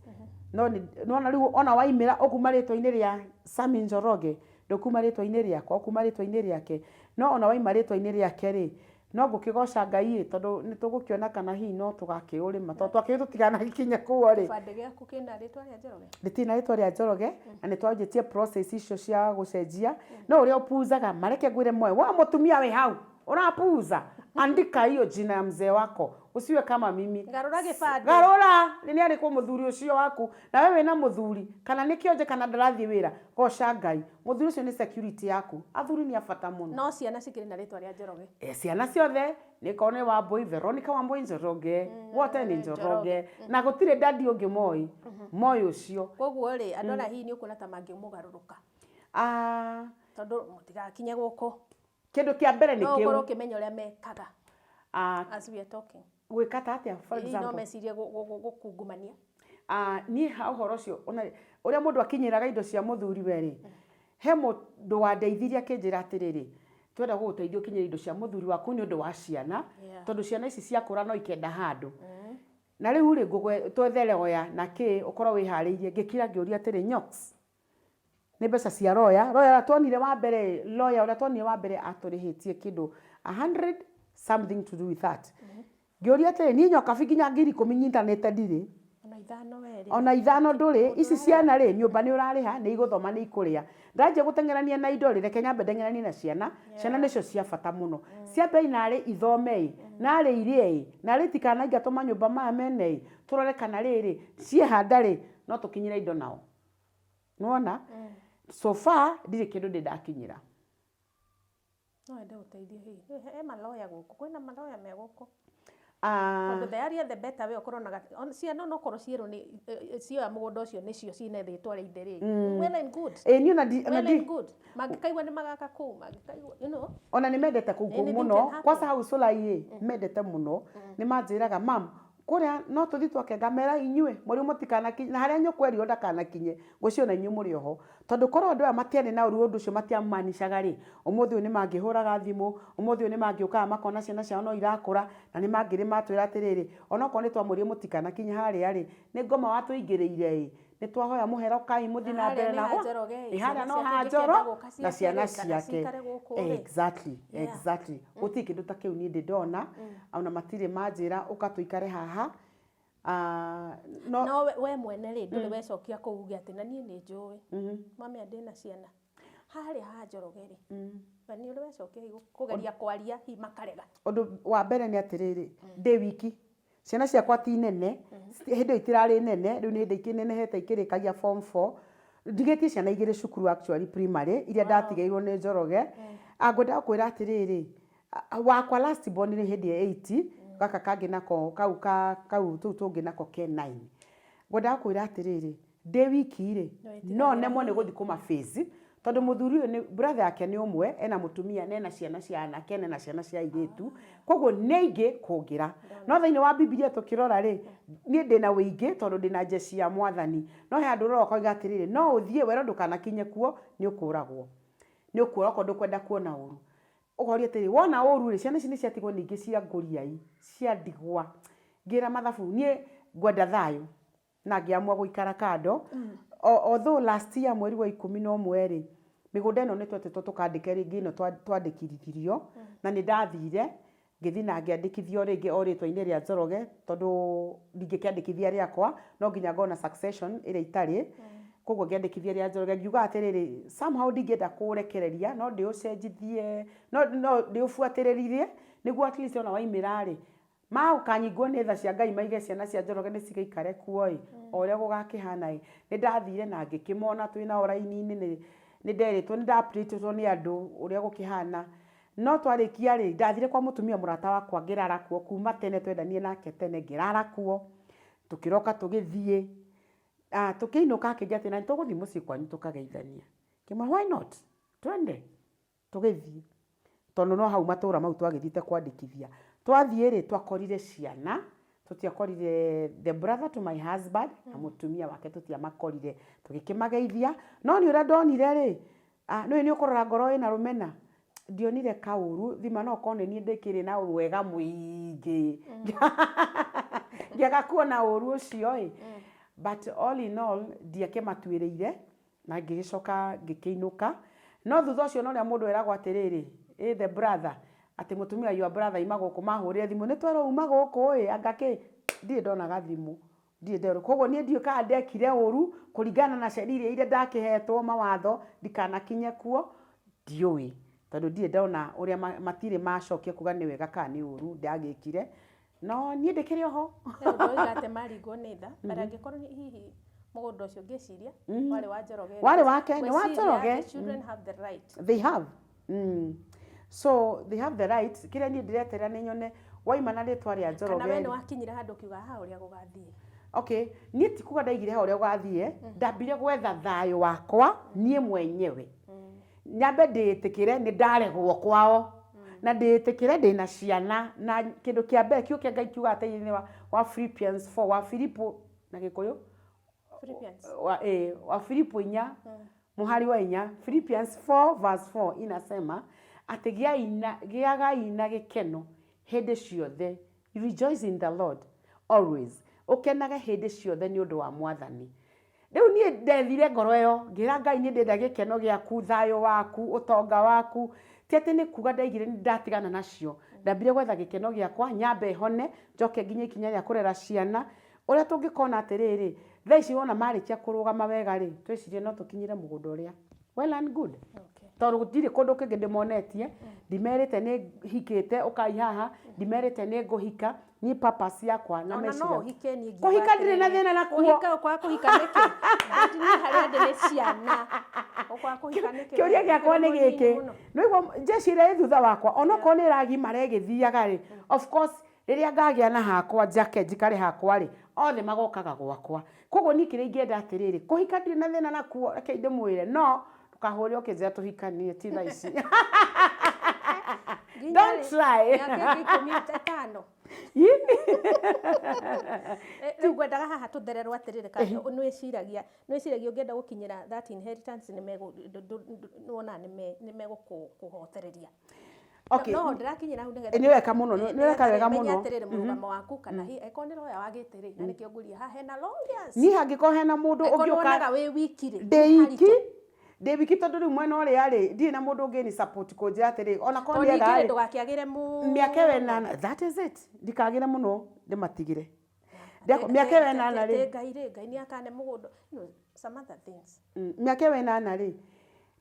No nĩwona rĩu ona waimĩra ũkuma rĩtwa-inĩ rĩa Sammy Njoroge, ndũkuma rĩtwa-inĩ rĩakwa, ũkuma rĩtwa-inĩ rĩake. No ona waima rĩtwa-inĩ rĩake rĩ, No ngũkĩgooca Ngai-ĩ, tondũ nĩtũgũkĩona kana hihi no tũgakĩũrĩma, tondũ twakĩũĩ tũtiganakinye kuo rĩ. Kĩbandĩ gĩaku kĩna rĩtwa rĩa Njoroge? Gĩtirĩ na rĩtwa rĩa Njoroge, na nĩtwanjĩtie process icio cia gũcenjia, no ũrĩa ũpuuzaga, ma reke ngwĩre moe, we mũtumia wĩ hau, ũrapuuza, andika hiyo jina ya mzee wako, usiwe kama mimi. Garũra gĩbandĩ. Garũra, nĩ arĩkũ mũthuri ũcio waku, nawe wĩna mũthuri, kana nĩ kĩonje kana ndarathiĩ wĩra, goca Ngai. Mũthuri ũcio nĩ security yaku. Athuri nĩ a bata mũno. No ciana cikĩrĩ na rĩtwa rĩa Njoroge. Eh, ciana ciothe nĩ korwo nĩ Wambui, Veronica Wambui Njoroge, wote nĩ Njoroge. Na gũtirĩ daddy ũngĩ moĩ, moĩ ũcio. Koguo rĩ, andũ arĩa hihi nĩ ũkuona ta mangĩmũgarũrũka? Ah. Tondũ mũtigakinye gũkũ. Kĩndũ kĩa mbere nĩ No kĩu. ũkorwo ũkĩmenya ũrĩa mekaga. Ah. As we are talking. Gwĩka ta atĩa for Hihi no example? mecirie gũkungumania? Ah, niĩ ha ũhoro ũcio ona ũrĩa mũndũ akinyĩraga indo cia mũthuri we rĩ, he mũndũ wandeithirie akĩnjĩra atĩrĩrĩ, twenda gũgũteithia ũkinyĩre indo cia mũthuri waku nĩ ũndũ wa ciana, tondũ ciana ici ciakũra no ikenda handũ. Na rĩu rĩ, twethe lawyer na kĩ, ũkorwo wĩharĩirie. Ngĩkira ngĩũria atĩrĩ, Nyox, Nĩ mbeca cia lawyer, lawyer ũrĩa tuonire wa mbere ĩ, lawyer ũrĩa tuonire wa mbere atũrĩhĩtie kĩndũ a hundred something to do with that. Ngĩũria atĩrĩ, niĩ nyokabi nginya 10,000 nyitanĩte ndirĩ. Ona ithano we rĩ. Ona ithano ndũrĩ, ici ciana rĩ, nyũmba nĩ ũrarĩha, nĩ igũthoma nĩ ikũrĩa. Ndanjia gũteng'erania na indo rĩ, reke nyambe ndeng'eranie na ciana, ciana nĩcio cia bata mũno. Ciambe narĩ ithome ĩ, narĩ irĩe ĩ, narĩ itikanaingatwo manyũmba maya mene ĩ, tũrore kana rĩrĩ, ciehanda rĩ, no tũkinyĩre indo nao. Nĩwona? So far ndirĩ kĩndũ ndĩ ndakinyĩra. No wende ũteithio hihi. He maloya gũkũ, kwĩna maloya me gũkũ. Ah. Tondũ the earlier the better we ũkorwo na ciana onokorwo cierwo nĩ cioya mũgũnda ũcio nĩcio ciĩna rĩtwa rĩa ithe rĩ. Well and good. Ĩĩ niĩ ona ndi ona Well ndi and good. Mangĩkaigua nĩ magaka kũu, mangĩkaigua you know. Ona nĩ mendete kũu kũu Anything mũno. can happen. Kwanza hau Solai ĩ, mendete mũno. Nĩ manjĩraga mum, Kũrĩa no tũthiĩ twake ngamera inyuĩ mũrĩ mũtikanakinye na harĩa nyũkwa erirwo ndakanakinye ngwĩciria ona inyuĩ mũrĩ oho tondũ korwo andũ aya matiarĩ na ũru ũndũ ũcio matiamanicaga rĩ ũmũthĩ ũyũ nĩ mangĩhũraga thimũ ũmũthĩ ũyũ nĩ mangĩũkaga makona ciana ciao no irakũra na nĩ mangĩrĩ matwĩra atĩrĩrĩ onokorwo nĩ twamwĩrire mũtikanakinye harĩa rĩ nĩ ngoma watũingĩrĩire ĩ Nĩ twahoya mũhera, ũkai mũthiĩ Na na mbere harĩa nĩ na ha Njoroge ĩ, Ĩ, harĩa ciana no ciake ha ingĩkĩenda Njoro gũka na ciake ciana rĩ, kana ciake. cikare gũkũ rĩ. Exactly. Exactly, gũtirĩ kĩndũ ta kĩu niĩ ndĩ ndona, ona matirĩ manjĩra ũka tũikare haha. Ah, no. No we mwene rĩ, ndũrĩ wecokia kũu uge atĩ na niĩ nĩ njũĩ mami ndĩna ciana harĩa ha Njoroge rĩ, na nĩ ũrĩ wecokia hihi kũgeria kwaria, hihi makarega? Ũndũ wa mbere nĩ atĩrĩrĩ, ndĩ wiki, ciana ciakwa ti nene, hĩndĩ ĩyo itirarĩ nene, rĩu nĩ hĩndĩ ikĩnenehete ikĩrĩkagia form 4. Ndigĩtie ciana igĩrĩ cukuru, actually primary, iria ndatigĩirwo nĩ Njoroge. Ah, ngwendaga kwĩra atĩrĩrĩ, wakwa last born nĩ hĩndĩ ya 8, gaka kangĩ nako kau kau tũu tũngĩ nako ke 9. Ngwendaga kwĩra atĩrĩrĩ, ndĩ wiki rĩ, no nemwo nĩ gũthiĩ kũma face, tondũ mũthuri ũyũ nĩ brother yake nĩ ũmwe, ena mũtumia na ena ciana cia anake na ena ciana cia airĩtu, koguo nĩ aingĩ kũngĩra. No thĩinĩ wa Bibilia tũkĩrora rĩ, niĩ ndĩna wĩingĩ tondũ ndĩna jeshi ya Mwathani. No he handũ ũrora ũkoiga atĩrĩrĩ, no ũthiĩ werwo ndũkanakinye kuo, nĩ ũkũragwo, nĩ ũkuora okorwo ndũkwenda kuona ũru. Ũkoria atĩrĩ, wona ũru rĩ, ciana ici nĩ ciatigwo ningĩ cia ngũriai, cia ndigwa. Ngĩra mathabu niĩ ngwenda thayũ na ngĩamua gũikara kando. Although last year mweri wa 11 rĩ, mĩgũnda ĩno nĩ twetĩtwo tũkandĩke rĩngĩ, ĩno twandĩkithirio, na nĩ ndathire ngĩthiĩ na ngĩandĩkithio rĩngĩ o rĩtwa-inĩ rĩa Njoroge, tondũ ndingĩkĩandĩkithia rĩakwa, no nginya ngorwo na succession ĩrĩa itarĩ. Koguo ngĩandĩkithia rĩa Njoroge, ngiuga atĩrĩrĩ, somehow ndingĩenda kũũrekereria, no ndĩũcenjithie, no ndĩũbuatĩrĩrie nĩguo at least ona waimĩra rĩ, magũkanyingwo nĩ tha cia Ngai, maige ciana cia Njoroge nĩ cigaikare kuo ĩ, o ũrĩa gũgakĩhana ĩ. Nĩ ndathire na ngĩkĩmona twĩ nao raini-inĩ, nĩ nderĩtwo, nĩ nda-update-ĩtwo nĩ andũ ũrĩa gũkĩhana. No twarĩkia rĩ, ndathire kwa mũtumia mũrata wakwa, ngĩrara kuo kuma tene, twendanie nake tene, ngĩrara kuo, tũkĩroka tũgĩthiĩ. Ah, tũkĩinũka akĩnjĩra atĩ na nĩ tũgũthiĩ mũciĩ kwanyu tũkageithania. Ngĩmwĩra, "Why not, twende." Tũgĩthiĩ, tondũ no hau matũra mau twagĩthiĩte kwandĩkithia. Twathiĩ rĩ, twakorire ciana, tũtiakorire the brother to my husband na mũtumia wake, tũtiamakorire. Tũgĩkĩmageithia, no nĩ ũrĩa ndonire rĩ, ah, nĩũĩ nĩ ũkũrora ngoro ĩna rũmena, ndionire kaũru thima, no korwo nĩ niĩ ndĩkĩrĩ na wega mũingĩ ngĩaga kuona ũru ũcio ĩ. But all in all, ndiakĩmatuĩrĩire na ngĩgĩcoka ngĩkĩinũka. No thutha ũcio no ũrĩa mũndũ eragwo atĩrĩrĩ, ĩ the brother, atĩ mũtumia, your brother ima gũkũ, mahũrĩre thimũ, nĩ twerwo uma gũkũ ĩ, anga kĩ, ndirĩ ndonaga thimũ, ndirĩ nderwo. Koguo niĩ ndiũĩ kana ndekire ũru kũringana na sheria iria ndakĩhetwo, mawatho ndikanakinye kuo, ndiũĩ, tondũ ndirĩ ndona ũrĩa matirĩ macokia kuga nĩ wega kana nĩ ũru ndagĩkire, no niĩ ndĩkĩrĩ oho. Ndũroiga atĩ maringwo nĩ tha, but angĩkorwo hihi mũgũnda ũcio ngĩciria warĩ wa Njoroge. Warĩ wake, nĩ wa Ngwĩciria Njoroge. the children have the right. They have, so they have the right. Kĩrĩa niĩ ndĩreterera nĩ nyone waima na rĩtwa rĩa Kana Njoroge. we nĩ wakinyire handũ ũkiuga haha ũrĩa gũgathiĩ? Okay, niĩ ti kuga ndaigire ha ũrĩa gũgathiĩ, ndambire gwetha thayũ wakwa niĩ mwenyewe, nyambe ndĩĩtĩkĩre nĩ ndaregwo kwao na ndĩĩtĩkĩre ndĩna ciana. Na kĩndũ kĩa mbere, kiugo kĩa Ngai kiugaga atĩ wa Philippians 4, wa Filipo na Gĩkũyũ, Philippians. wa Filipo 4 mũhari wa 4, Philippians 4 verse 4 inasema atĩ gĩagai na gĩkeno hĩndĩ ciothe, rejoice in the Lord always, ũkenage hĩndĩ ciothe nĩ ũndũ wa Mwathani. Rĩu niĩ ndethire ngoro ĩyo, ngĩra Ngai, niĩ ndĩrenda gĩkeno gĩaku, thayũ waku, ũtonga waku. Ti atĩ nĩ kuga ndaigire nĩ ndatigana nacio, ndambire gwetha gĩkeno gĩakwa, nyambe hone, njoke nginye ikinya rĩa kũrera ciana. Ũrĩa tũngĩkona atĩrĩrĩ, thaa ici wona marĩkia kũrũgama wega rĩ, twĩcirie no tũkinyĩre mũgũnda ũrĩa, well and good, tondũ gũtirĩ kũndũ kũngĩ ndĩmonetie, ndimerĩte nĩ hikĩte ũkai haha, ndimerĩte nĩ ngũhika. Niĩ purpose yakwa na Ona no meciria ũhike, niĩ ngiuga Kũhika ndirĩ na atĩrĩrĩ, thĩna nakuo. Kũhika, ũkwaga kũhika nĩkĩ? But niĩ harĩa ndĩ nĩ ciana, ũkwaga kũhika nĩkĩ? Kĩũria gĩakwa nĩ Ũkĩrĩ mũnini gĩkĩ, mũno. nĩguo jeshi ĩrĩa ĩ thutha wakwa, onokorwo nĩ ĩragimara ĩgĩthiaga rĩ, of course rĩrĩa ngagĩa na hakwa, njake njikare hakwa rĩ, othe magokaga gwakwa. Koguo niĩ kĩrĩa ingĩenda atĩrĩrĩ, kũhika ndirĩ na thĩna nakuo, reke ndĩmwĩre, no ndũkahũre ũkĩnjĩra tũhikanie, ti thaa ici. Nginya Don't rĩ, try. Mĩaka ĩngĩ 15. Rĩu ngwendaga haha tũthererwo atĩrĩrĩ, kana nĩwĩciragia ũngĩenda gũkinyĩra that inheritance, nĩ wonaga nĩ megũkũhotereria? Okay. No ndĩrakinyĩra hau nĩgetha Nĩ weka mũno, nĩ weka wega menye mũno. atĩrĩrĩ mũrũgamo waku kana hihi angĩkorwo nĩ lawyer wagĩte rĩ na nĩkĩo ngũria haha hena lawyers. Niĩ hangĩkorwo hena mũndũ Angĩkorwo ũngĩũka nĩwonaga wĩ wiki rĩ, ndĩ iki haritũ. Ndĩ wiki tondũ rĩu mwena ũrĩa rĩ ndirĩ na mũndũ ũngĩ ni support kũnjĩra atĩrĩ ona korwo Tondũ nĩ ningĩ rĩ ega rĩ ndũgakĩagĩre mũno. Mĩaka ĩyo ĩnana, that is it, ndikagĩre mũno ndĩmatigĩre. Mĩaka ĩyo ĩnana rĩ Atĩ Ngai rĩ, Ngai nĩ akane mũgũnda, you know, some other things. Mĩaka ĩyo ĩnana rĩ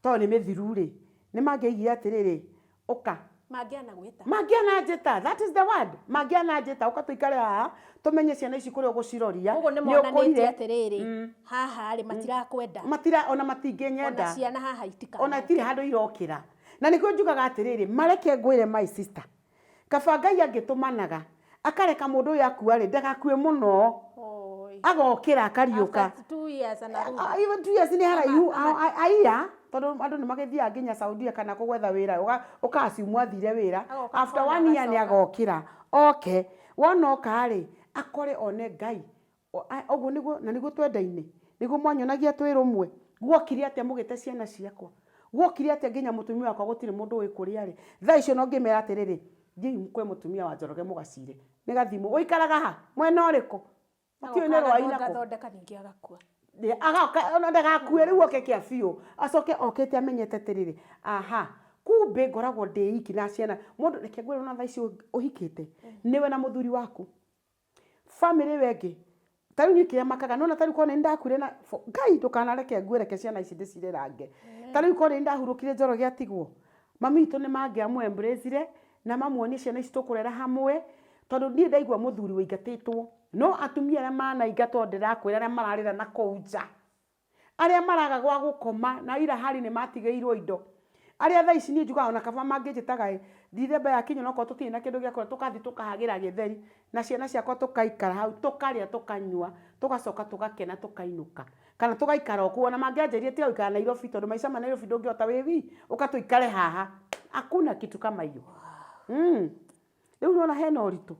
tondũ nĩ mĩthiru rĩ nĩ mangĩaigire atĩrĩrĩ ũka. Mangĩana gwĩta. Mangĩana njĩta, that is the word, mangĩana njĩta ũka tũikare haha tũmenye ciana ici kũrĩa ũgũciroria. Koguo nĩ nĩ monanĩtie ũkũrire. Atĩrĩrĩ, haha rĩ matirakwenda. Matira ona matingĩnyenda. Ona ciana haha itikana. Ona itirĩ handũ irokĩra. Na nĩkĩo njugaga atĩrĩrĩ, mareke ngwĩre my sister, kaba Ngai angĩtũmanaga akareka mũndũ ũyũ akua rĩ ndagakue mũno. Oi. Agokĩra akariũka. After 2 years anarudi. Ah, even 2 years nĩ haraihu aiya tondũ andũ nĩ magĩthiaga nginya Saudia kana kũ gwetha wĩra ũka assume athire wĩra. Agoka After kona one year nĩ agacoka. Agokĩra oke wona oka rĩ akore one Ngai ũguo nĩguo na nĩguo twendaine nĩguo mwanyonagia twĩ rũmwe. Guokire atĩa mũgĩte ciana ciakwa? Guokire atĩa nginya mũtumia wakwa gũtirĩ mũndũ ũĩ kũrĩa arĩ thaa icio? No ngĩmera atĩrĩrĩ, thiĩi kwĩ mũtumia wa Njoroge mũgacire nĩ gathimũ ũikaraga ha mwena ũrĩkũ matiũĩ nĩ rwai nako. Agathondeka ningĩ agakua. Agoka ona ndagakue rĩu oke kĩa biũ acoke okĩte amenyete atĩrĩrĩ, aha, kumbe ngoragwo ndĩ iki na ciana. Mũndũ reke ngwĩre ona thaa ici ũhikĩte nĩwe na mũthuri waku famĩlĩ ĩyo ĩngĩ ta rĩu niĩ kĩrĩa makaga nona ta rĩu korwo nĩ ndakuire na Ngai ndũkanareke ngue reke ciana ici ndĩcirerange. Ta rĩu korwo nĩ ndahurũkire Njoroge atigwo mami witũ nĩ mangĩamũ embrace na mamuonie ciana ici tũkũrera hamwe tondũ niĩ ndaigua mũthuri wĩingatĩtwo no atumia arĩa manaingatwo ndĩrakwĩra arĩa mararĩra na kũu nja arĩa maraga gwa gũkoma na ira hari nĩ matigĩirwo indo arĩa thaa ici niĩ njugaga ona kaba mangĩnjĩtaga ĩ Dithemba yakinya onokorwo tũtirĩ na kĩndũ gĩa kũrĩa tũgathiĩ tũkahagĩra gĩtheri na ciana ciakwa tũkaikara hau tũkarĩa tũkanyua tũgacoka tũgakena tũkainũka kana tũgaikara o kũu ona mangĩanjĩrire tiga gũikara Nairobi tondũ maica ma Nairobi ndũngĩhota wĩ wi ũka tũikare haha, hakuna kitu kama hiyo. Rĩu nĩwona hena ũritũ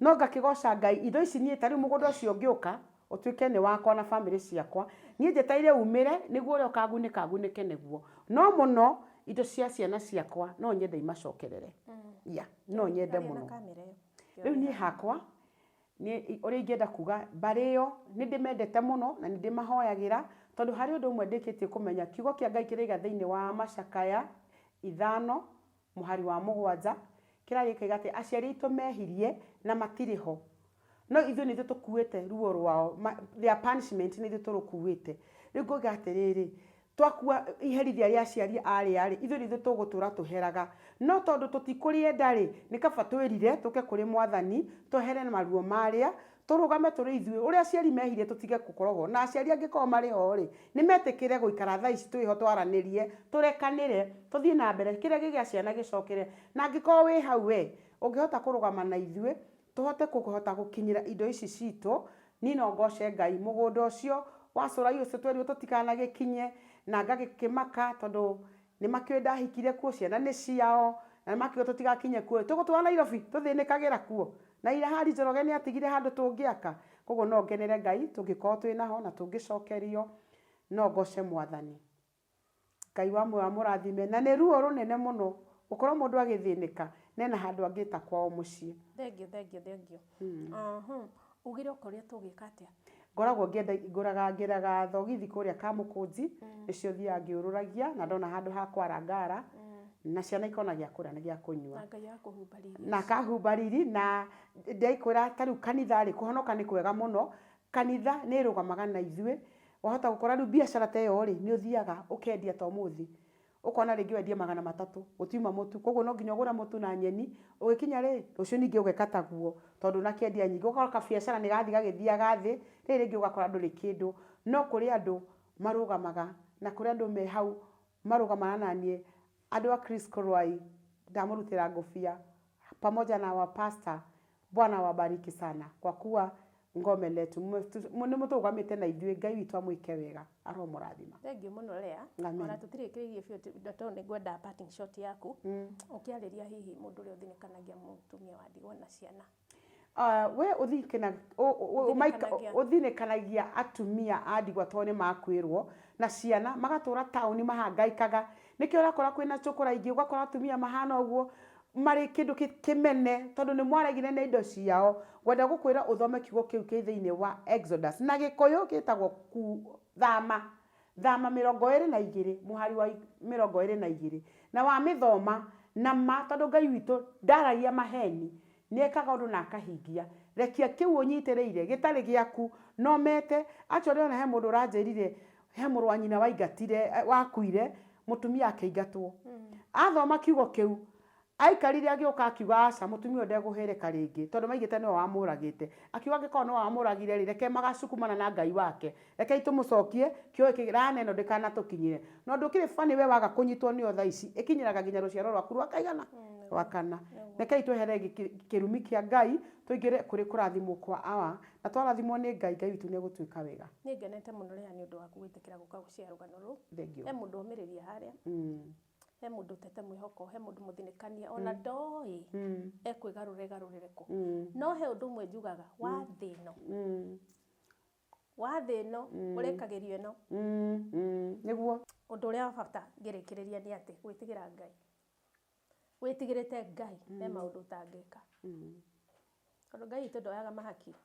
no ngakĩgoca Ngai indo ici niĩ ta rĩu mũgũnda ũcio ũngĩũka ũtuĩke nĩ wakwa na bamĩrĩ ciakwa niĩ njetereire umĩre nĩguo ũrĩa ũkagunĩka agunĩke nĩguo no mũno indo cia ciana ciakwa no nyende imacokerere, yeah, no nyende Aria na mũno. Kamera ĩyo. Rĩu niĩ hakwa niĩ ũrĩa ingĩenda kuga mbarĩ ĩyo nĩ ndĩmendete mũno na nĩ ndĩmahoyagĩra tondũ harĩ ũndũ ũmwe ndĩkĩtie kũmenya kiugo kĩa Ngai kĩraiga thĩinĩ wa Macakaya 5 mũhari wa 7 kĩraria kĩiga atĩ aciari aitũ mehirie na matirĩ ho no ithuĩ nĩ ithuĩ tũkuĩte ruo rwao, their punishment nĩ ithuĩ tũrũkuĩte. Rĩu ngauga atĩrĩrĩ, twakua iherithia rĩa aciari arĩa rĩ ithuĩ nĩ ithuĩ tũgũtũra tũheraga no tondũ tũtikũrĩenda rĩ nĩ kaba twĩrire tũke kũrĩ mwathani twehere maruo marĩa tũrũgame tũrĩ ithuĩ ũrĩa aciari mehirie tũtige gũkorwo ho na aciari angĩkorwo marĩ ho rĩ nĩ metĩkĩre gũikara thaa ici twĩho twaranĩrie tũrekanĩre tũthiĩ na mbere kĩrĩa gĩ gĩa ciana gĩcokere na angĩkorwo wĩ hau we ũngĩhota kũrũgama na ithuĩ tũhote kũhota gũkinyĩra indo ici citũ niĩ no ngoce Ngai mũgũnda ũcio wa cũrai ũcio twerirwo tũtikanagĩkinye na ngagĩkĩmaka tondũ nĩ makĩũĩ ndahikire kuo ciana nĩ ciao na nĩ makĩũĩ tũtigakinye kuo tũgũtũra Nairobi tũthĩnĩkagĩra kuo na ira hari Njoroge nĩ atigire handũ tũngĩaka koguo no ngenere Ngai tũngĩkorwo twĩ naho na tũngĩcokerio no ngoce mwathani Ngai wa muoyo amũrathime na nĩ ruo rũnene mũno gũkorwo mũndũ agĩthĩnĩka nena handũ angĩta kwao mũciĩ. Thank you, thank you, thank you. Ugire ũkoria tũgĩka atĩa? Ngoragwo ngĩenda ngũraga ngĩraga thogithi kũrĩa Kamũkũnji nĩcio thiaga ngĩũrũragia na ndona handũ ha kwara ngara na ciana ikona gĩa kũrĩa na gĩa kũnyua. Na Ngai akũhumba riri. Na akahumba riri na ndaikwĩra ta rĩu kanitha rĩ kũhonoka nĩ kwega mũno kanitha nĩ ĩrũgamaga na ithuĩ wahota gũkora rĩu biacara ta ĩyo rĩ nĩ ũthiaga ũkendia ta ũmũthĩ ũkona rĩngĩ wendie 300 gũtiuma mũtu koguo no nginya ũgũre mũtu na nyeni ũgĩkinya rĩ rũciũ ningĩ ũgeka taguo tondũ ũnakĩendia nyingĩ ũgakora kabiacara nĩ gathiĩ gagĩthiaga thĩ rĩrĩ rĩngĩ ũgakora ndũrĩ kĩndũ no kũrĩ andũ marũgamaga na kũrĩ andũ me hau marũgamaga na niĩ andũ a Chris Korwai ndamũrutĩra ngũbia pamoja na wa pastor. Bwana wabariki sana kwa kuwa ngome letu nĩ mũtũrũgamĩte na ithuĩ Ngai witũ amwĩke wega aromũrathima. Thank you mũno Lea. Amen. Ona tũtirĩkĩrĩirie biũ tondũ nĩ ngwenda parting shot yaku ũkĩarĩria hihi mũndũ ũrĩa ũthinĩkanagia mũtumia wa ndigwa na ciana. We Ũthinĩkanagia. Ũthinĩkanagia atumia a ndigwa tondũ nĩ makwĩrwo na ciana magatũra taũni mahangaikaga nĩkĩo ũrakora kwĩna cũkũra ingĩ ũgakora atumia mahana ũguo. Marĩ kĩndũ kĩmene tondũ nĩ mwaregire na indo ciao. Ngwenda gũkwĩra ũthome kiugo kĩu kĩ thĩinĩ wa Exodus na Gĩkũyũ gĩtagwo thama, thama 22 mũhari wa 22 na wamĩthoma na ma, tondũ Ngai witũ ndaragia maheni, nĩ ekaga ũndũ na akahingia. Rekia kĩu ũnyitĩrĩire gĩtarĩ gĩaku no mete. Actually ona he mũndũ ũranjĩrire he mũrũ wa nyina waingatire, wakuire, mũtumia akĩingatwo. Athoma kiugo kĩu aikarire agĩũka akiuga aca, mũtumia ũyũ ndekũhĩrĩka rĩngĩ tondũ maigĩte nĩwe wamũragĩte. Akiuga angĩkorwo nĩwe wamũragire rĩ, reke magacukumana na Ngai wake, rekei tũmũcokie kĩoĩ kĩrana ĩno ndĩkanatũkinyĩre. Na ũndũ ũkĩrĩ funny we waga kũnyitwo nĩyo thaa ici, ĩkinyĩraga nginya rũciaro rwaku rwa kaigana? Rwa kana. Rekei twehere kĩrumi kĩa Ngai, tũingĩre kũrĩ kũrathimwo kwa Awa, na twarathimwo nĩ Ngai, Ngai witũ nĩ egũtwĩka wega. Nĩ ngenete mũno Leah nĩ ũndũ waku gwĩtĩkĩra gũka gũshare rũgano rũu. Thank you. He mũndũ ũmĩrĩria harĩa, he mũndũ ũtete mwĩhoko, he mũndũ mũthinĩkania, ona ndoĩ ekwĩgarũra ĩgarũrĩre kũ. No he ũndũ ũmwe njugaga, wa thĩ ĩno, wa thĩ ĩno ũrĩkagĩrio ĩno. Nĩguo. Ũndũ ũrĩa wa bata ngĩrĩkĩrĩria nĩ atĩ gwĩtigĩra Ngai. Wĩtigĩrĩte Ngai he maũndũ ũtangĩka. Tondũ Ngai witũ ndoyaga mahaki.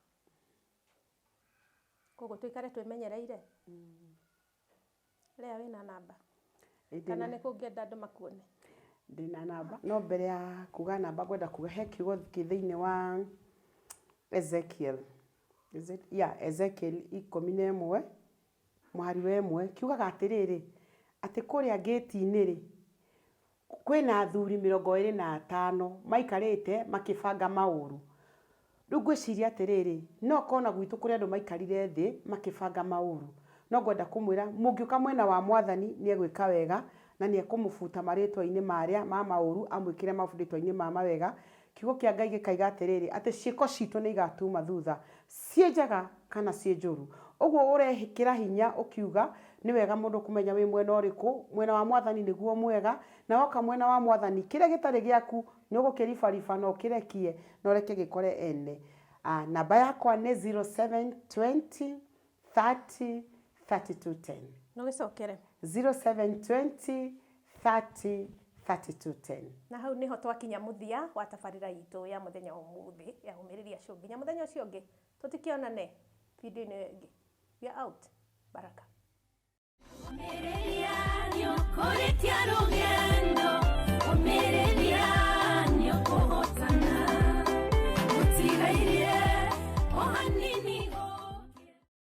Koguo tũikare twĩmenyereire. Leah wĩna namba? Kana nĩ kũngĩenda andũ makuone? Ndĩna namba. No mbere ya kuga namba ngwenda kuga he kiugo kĩ thĩinĩ wa Ezekiel. Is it? Yeah, Ezekiel 11 mũhari wa 1 kiugaga atĩrĩrĩ, atĩ kũrĩa ngĩti-inĩ rĩ, kwĩna athuri 25 maikarĩte makĩbanga maũru. Rĩu ngwĩciria atĩrĩrĩ, no korwo na gwitũ kũrĩ andũ maikarire thĩ makĩbanga maũru. No ngwenda kũmwĩra mũngĩũka mwena wa mwathani nĩ egwĩka wega na nĩ ekũmũbuta marĩtwa-inĩ marĩa ma maũru amwĩkĩre marĩtwa-inĩ ma mawega. Kiugo kĩa Ngai gĩkaiga atĩrĩrĩ, atĩ ciĩko citũ nĩ igatuma thutha, ciĩ njega kana ciĩ njũru. Ũguo ũrekĩra hinya ũkiuga nĩ wega mũndũ kũmenya wĩ mwena ũrĩkũ, mwena wa mwathani nĩguo mwega, na woka mwena wa mwathani kĩrĩa gĩtarĩ gĩaku nĩ ũgũkĩribariba na ũkĩrekie na ũreke gĩkore ene. Namba yakwa nĩ 0720 30 32 10. No gĩcokere. 0720 30 32 10. Na hau niho twakinya mũthia wa tabarĩra itũ ya mũthenya wa ũmũthĩ ya Ũmĩrĩria Show. Nginya mũthenya ũcio ũngĩ tũtikĩonane video-inĩ ĩyo ĩngĩ. We are out. Baraka. Ũmĩrĩria.